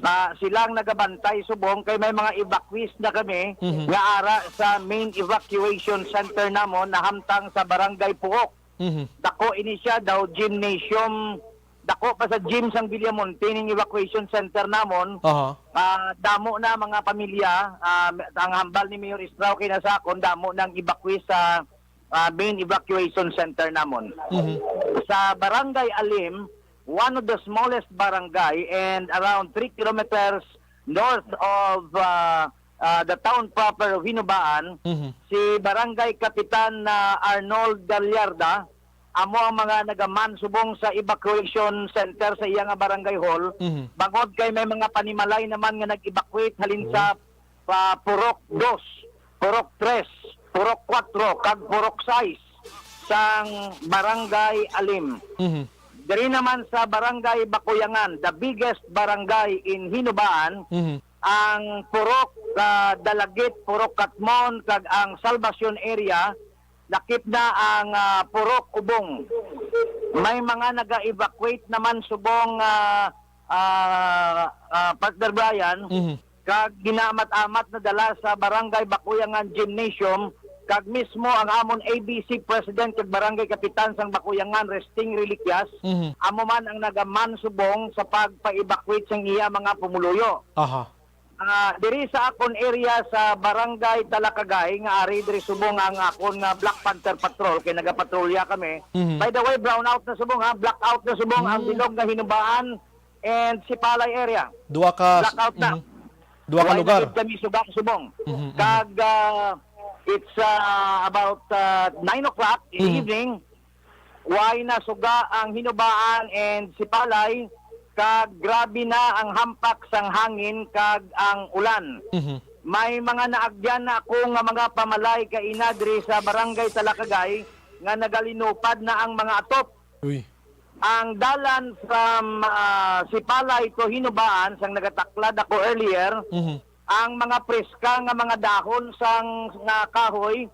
Ah, silang nagabantay subong kay may mga evacuees na kami Mhm. nga ara sa main evacuation center namon na hamtang sa Barangay Puok. Mhm. Dako ini siya daw gymnasium, dako pa sa gym sang Villamonte ning evacuation center namon. Aha. Ah, damo na mga pamilya, ah, ang hambal ni Mayor Estrao kay nasa akon, damo nang evacuee sa, ah, main evacuation center namon. Mhm. Sa Barangay Alim, one of the smallest barangay and around three kilometers north of, ah, ah, the town proper of Hinubaan, Mhm. si Barangay Kapitan, ah, Arnold Gallarda, amo ang mga nagaman subong sa evacuation center sa iya nga barangay hall, Mhm. bangod kay may mga panimalay naman nga nag-evacuate halin Oh. sa pa Purok Dos, Purok Tres, Purok Kuwatro, kag Purok Sais sang Barangay Alim. Mhm. Diri naman sa Barangay Bakuyangan, the biggest barangay in Hinubaan, Mhm. ang Purok, ah, Dalagit, Purok Katmon, kag ang Salvacion area, lakip na ang, ah, Purok Ubong. May mga naga-evacuate naman subong, ah, ah, ah, Partner Brian, Mhm. kag ginaamat-amat na dala sa Barangay Bakuyangan Gymnasium, kag mismo ang amon A B C President kag Barangay Kapitan sang Bakuyangan, Resting Reliquias, Mhm. amo man ang nagaman subong sa pagpa-evacuate sang iya mga pumuluyo. Aha. Ah, diri sa akon area sa Barangay Talakagay, nga ari diri subong ang akon nga Black Panther Patrol, kay nagapatrolya kami. Mhm. By the way, brown out na subong, ha, black out na subong ang Mm. bilog nga Hinubaan and Sipalay area. Duha ka Black out na. Mhm. Duha ka Wala lugar. Gid kami suga subong. Mhm, mhm. Kag, ah, it's, ah, about, ah, nine o'clock in Mhm. evening. Way na suga ang Hinubaan and Sipalay, kag grabe na ang hampak sang hangin kag ang ulan. Mhm. May mga naagyan na ako nga mga pamalay kaina diri sa Barangay Talakagay nga nagalinupad na ang mga atop. Uy. Ang dalan from, ah, Sipalay to Hinubaan, sang nagataklad ako earlier, Mhm. ang mga preska nga mga dahon sang, nga kahoy,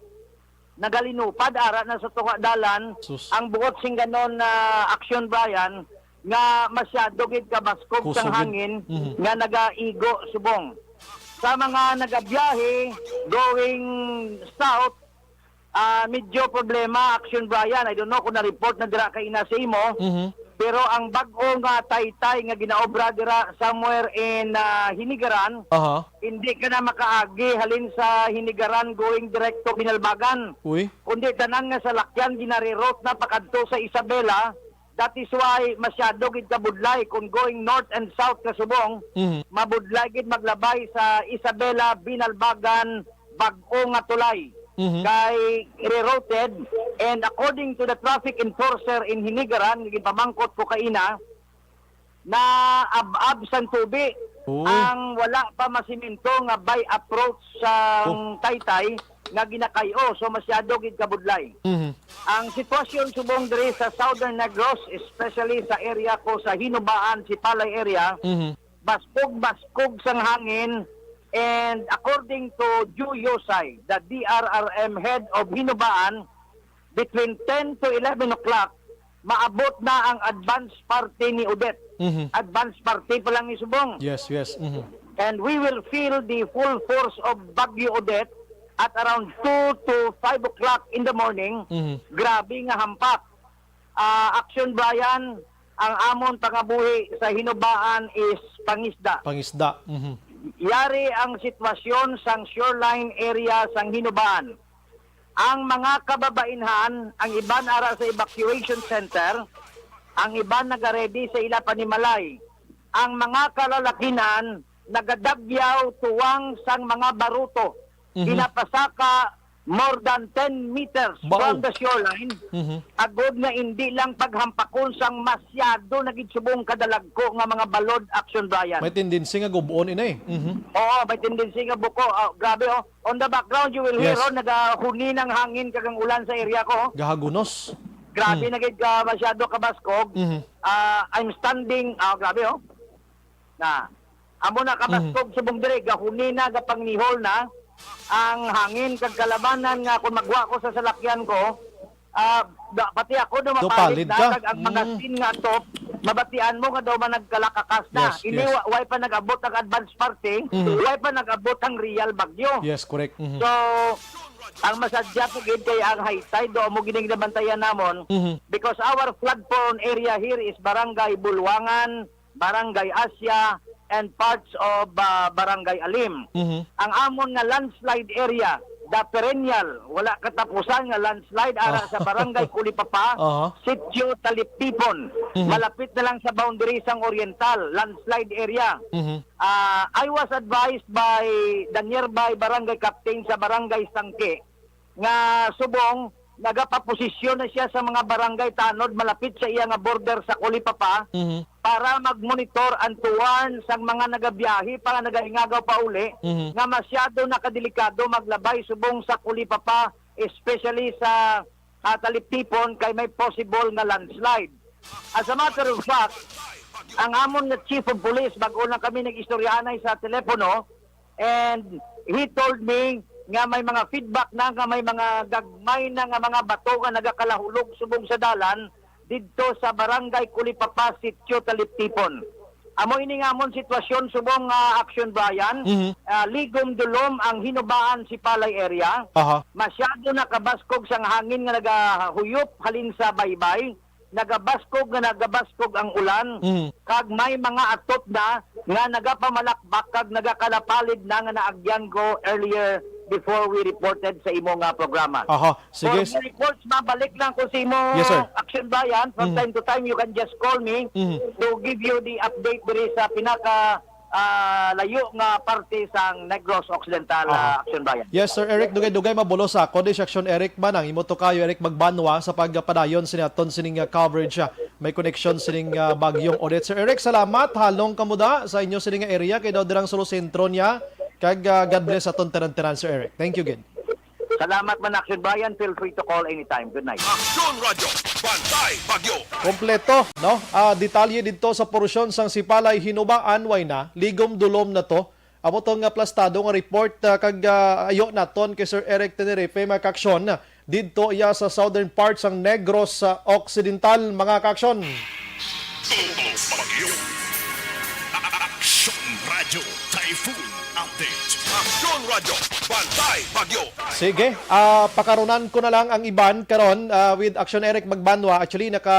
nagalinupad ara na sa tunga dalan. Sus. Ang buot sing ganon na aksyon, Brian, nga masyado gid kabaskog sang Kusog gid. Hangin Mhm. nga nagaigo subong. Sa mga nagabiyahe going south, ah, medyo problema, aksyon, Brian. I don't know kung na-report na dira kay ina sa imo. Mhm. Pero ang bag-o nga taytay nga ginaobra dira somewhere in, ah, Hinigaran, Aha. hindi ka na makaagi halin sa Hinigaran going direct to Binalbagan. Uy. Kundi tanan nga salakyan ginareroute na pakadto sa Isabela. That is why masyado gid kabudlay kung going north and south ka subong, Mhm. mabudlay gid maglabay sa Isabela, Binalbagan, bag-o nga tulay. Mhm. Kay rerouted, and according to the traffic enforcer in Hinigaran, nga ginpamangkot ko kaina, na ab-ab sang tubi Uy. Ang wala pa masimento nga by approach sa Oh. taytay nga ginakay-o, so masyado gid kabudlay. Mhm. Ang sitwasyon subong diri sa Southern Negros, especially sa area ko sa Hinubaan, Sipalay area, Mhm. baskog-baskog sang hangin, and according to Joe Yosay, the D R R M head of Hinubaan, between ten to eleven o'clock, maabot na ang advance party ni Odette. Mhm. Advance party pa lang ni subong. Yes, yes. Mhm. And we will feel the full force of Bagyo Odette at around two to five o'clock in the morning. Mhm. Grabe nga hampak. Ah, Action Brian, ang amon pangabuhi sa Hinubaan is pangisda. Pangisda. Mhm. Yari ang sitwasyon sang shoreline area sang Hinubaan. Ang mga kababainhan, ang iban ara sa evacuation center, ang iban nagaredy sa ila panimalay. Ang mga kalalakinan nagadagyaw tuwang sang mga baruto. Mhm. Pinapasaka more than ten meters Bao. from the shoreline, Mhm. agod nga indi lang paghampakon sang masyado na gid subong kadalagko nga mga balod, Action Brian. May tendency nga gub-on, inay. Mhm. Oo, may tendency nga buko. Ah, grabe, oh. On the background, you will hear, Yes. oh, nagahuni ng hangin kag ang ulan sa area ko, oh. Gahagunos. Grabe Hmm. na gid ka, masyado kabaskog. Mhm. Ah, I'm standing, ah, grabe, oh. Na, amo na kabaskog Mhm. subong dire, gahuni na, gapangnihol na ang hangin kag kalabanan nga kung magwa ko sa salakyan ko, ah, da-, pati ako do Do mapalid palid na, ka. kag ang mga Mm. scene nga to, mabatian mo nga daw man nagkalakakas na. Yes, Ini yes. wa-, way pa nag-abot ang advance party, Mhm. way pa nag-abot ang real bagyo. Yes, correct. Mhm. So, ang masadya po gid kay ang high tide do amo gining nabantayan namon Mhm. because our flood prone area here is Barangay Bulwangan, Barangay Asia, and parts of, ah, Barangay Alim. Mhm. Ang amon nga landslide area, the perennial, wala katapusan nga landslide ara Ah. sa Barangay Kulipapa, Aha. Sitio Taliptipon. Mhm. Malapit na lang sa boundary sang Oriental, landslide area. Mhm. Ah, I was advised by the nearby barangay captain sa Barangay Sangke nga subong nagapaposisyon na siya sa mga barangay tanod malapit sa iya nga border sa Kulipapa Mhm. para mag-monitor and to warn sang mga nagabiyahe pa nga nagaingagaw pauli Mhm. nga masyado na kadelikado maglabay subong sa Kulipapa, especially sa, ah, Taliptipon kay may possible nga landslide. As a matter of fact, ang amon nga chief of police, bag-o lang kami nag-istoryahanay sa telepono, and he told me nga may mga feedback na nga may mga gagmay na nga mga bato nga nagakalahulog subong sa dalan didto sa Barangay Kulipapa, Sitio Taliptipon. Amo ini nga amon sitwasyon subong nga Action Brian, Mhm. ah, ligom dulom ang Hinubaan, Sipalay area. Aha. Masyado na kabaskog sang hangin nga nagahuyop halin sa baybay, nagabaskog nga nagabaskog ang ulan, Mm. kag may mga atop na nga nagapamalakbak kag nagakalapalid na nga naagyan ko earlier before we reported sa imo nga programa. Aha, sige. For more reports, mabalik lang ko sa imo Yes, sir. Action Brian. From Mm. time to time, you can just call me Mm. to give you the update diri sa pinaka ah, layo nga parte sang Negros Occidental, Aha. ah, Action Brian. Yes, Sir Eric, dugay-dugay mabulos ako. Di si Action Eric man ang imo to kayo, Eric Magbanwa, sa pagpadayon sini aton sining, ah, coverage, ah, may connection sining, ah, Bagyong Odette. Sir Eric, salamat. Halong kamo da sa inyo sining area kay daw dirang Sulu Sentro niya. Kag, ah, God bless aton tanan-tanan, Sir Eric. Thank you gid. Salamat man, Action Brian. Feel free to call anytime. Good night. Aksyon Radyo, Bantay Bagyo. Kompleto, no? Ah, detalye didto sa porsyon sang Sipalay Hinubaan, way na, ligom dulom na to. Amo to nga aplastado nga report, ah, kag, ah, ayo naton kay Sir Eric Tenerife, mga kaaksyon. Didto iya sa southern part sang Negros, ah, Occidental, mga kaaksyon. Tungkol sa bagyo. Aksyon Radyo Typhoon Update. Aksyon Radyo, Bantay Bagyo. Sige, ah, pakarunan ko na lang ang iban karon, ah, with Action Eric Magbanwa. Actually, naka,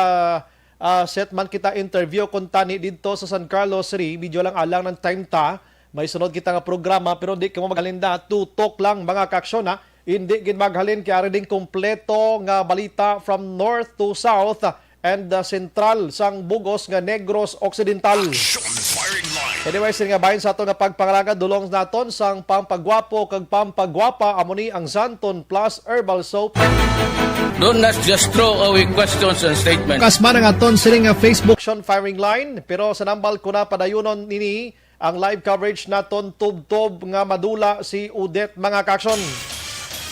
ah, set man kita interview kuntani didto sa San Carlos City. Medyo lang alang ng time ta. May sunod kita nga programa, pero di kamo maghalinda. Tutok lang, mga kaaksyon, ha. Hindi gid maghalin kay ari ding kompleto nga balita from north to south and, uh, sentral sang bug-os nga Negros Occidental. Action Firing Line. Anyway, sini nga bahin sa ato nga pagpangalaga, dulong naton sang pampagwapo kag pampagwapa, amo ni ang Xanthone Plus Herbal Soap. Do not just throw away questions and statements. Kasma na nga aton sini nga Facebook. Action Firing Line, pero sa nambal ko na padayunon nini, ang live coverage naton tubtob nga madula si Odette, mga kaaksyon.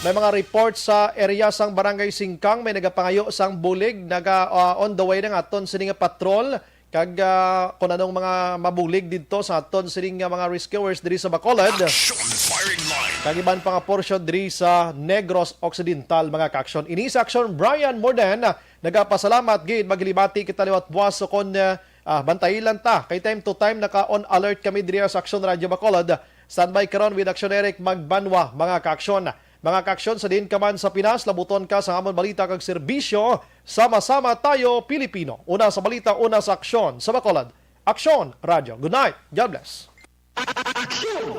May mga report sa area sang Barangay Singkang, may nagapangayo sang bulig, naga, ah, on the way na nga aton sini nga patrol, kag, ah, kung anong mga mabulig didto sa aton sini nga mga rescuers diri sa Bacolod. Action Firing Line. Kag iban pa nga porsyon diri sa Negros Occidental, mga kaaksyon. Ini sa Action, Brian Morden, ah, nagapasalamat gid, maghilibati kita liwat buwas, so kon, ah, Ah, bantayi lang ta, kay time to time naka-on alert kami diri sa Action Radio Bacolod. Standby karon with Action Eric Magbanwa, mga kaaksyon. Mga kaaksyon, sa diin ka man sa Pinas, labuton ka sa amon balita kag serbisyo. Sama-sama tayo, Pilipino. Una sa balita, una sa aksyon. Sa Bacolod, Action Radio. Good night. God bless. Action!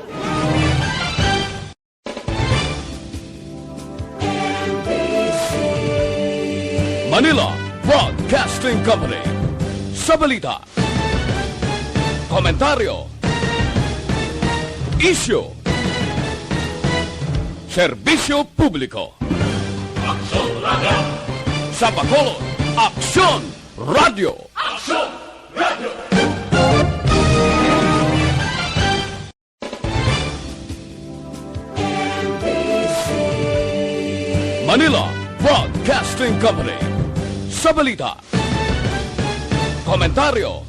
Broadcasting Company. Sa balita, komentaryo, isyu, serbisyo publiko. Aksyon Radio. Sa Bacolod, Aksyon Radio. Aksyon Radio. Manila Broadcasting Company. Sa balita, komentaryo,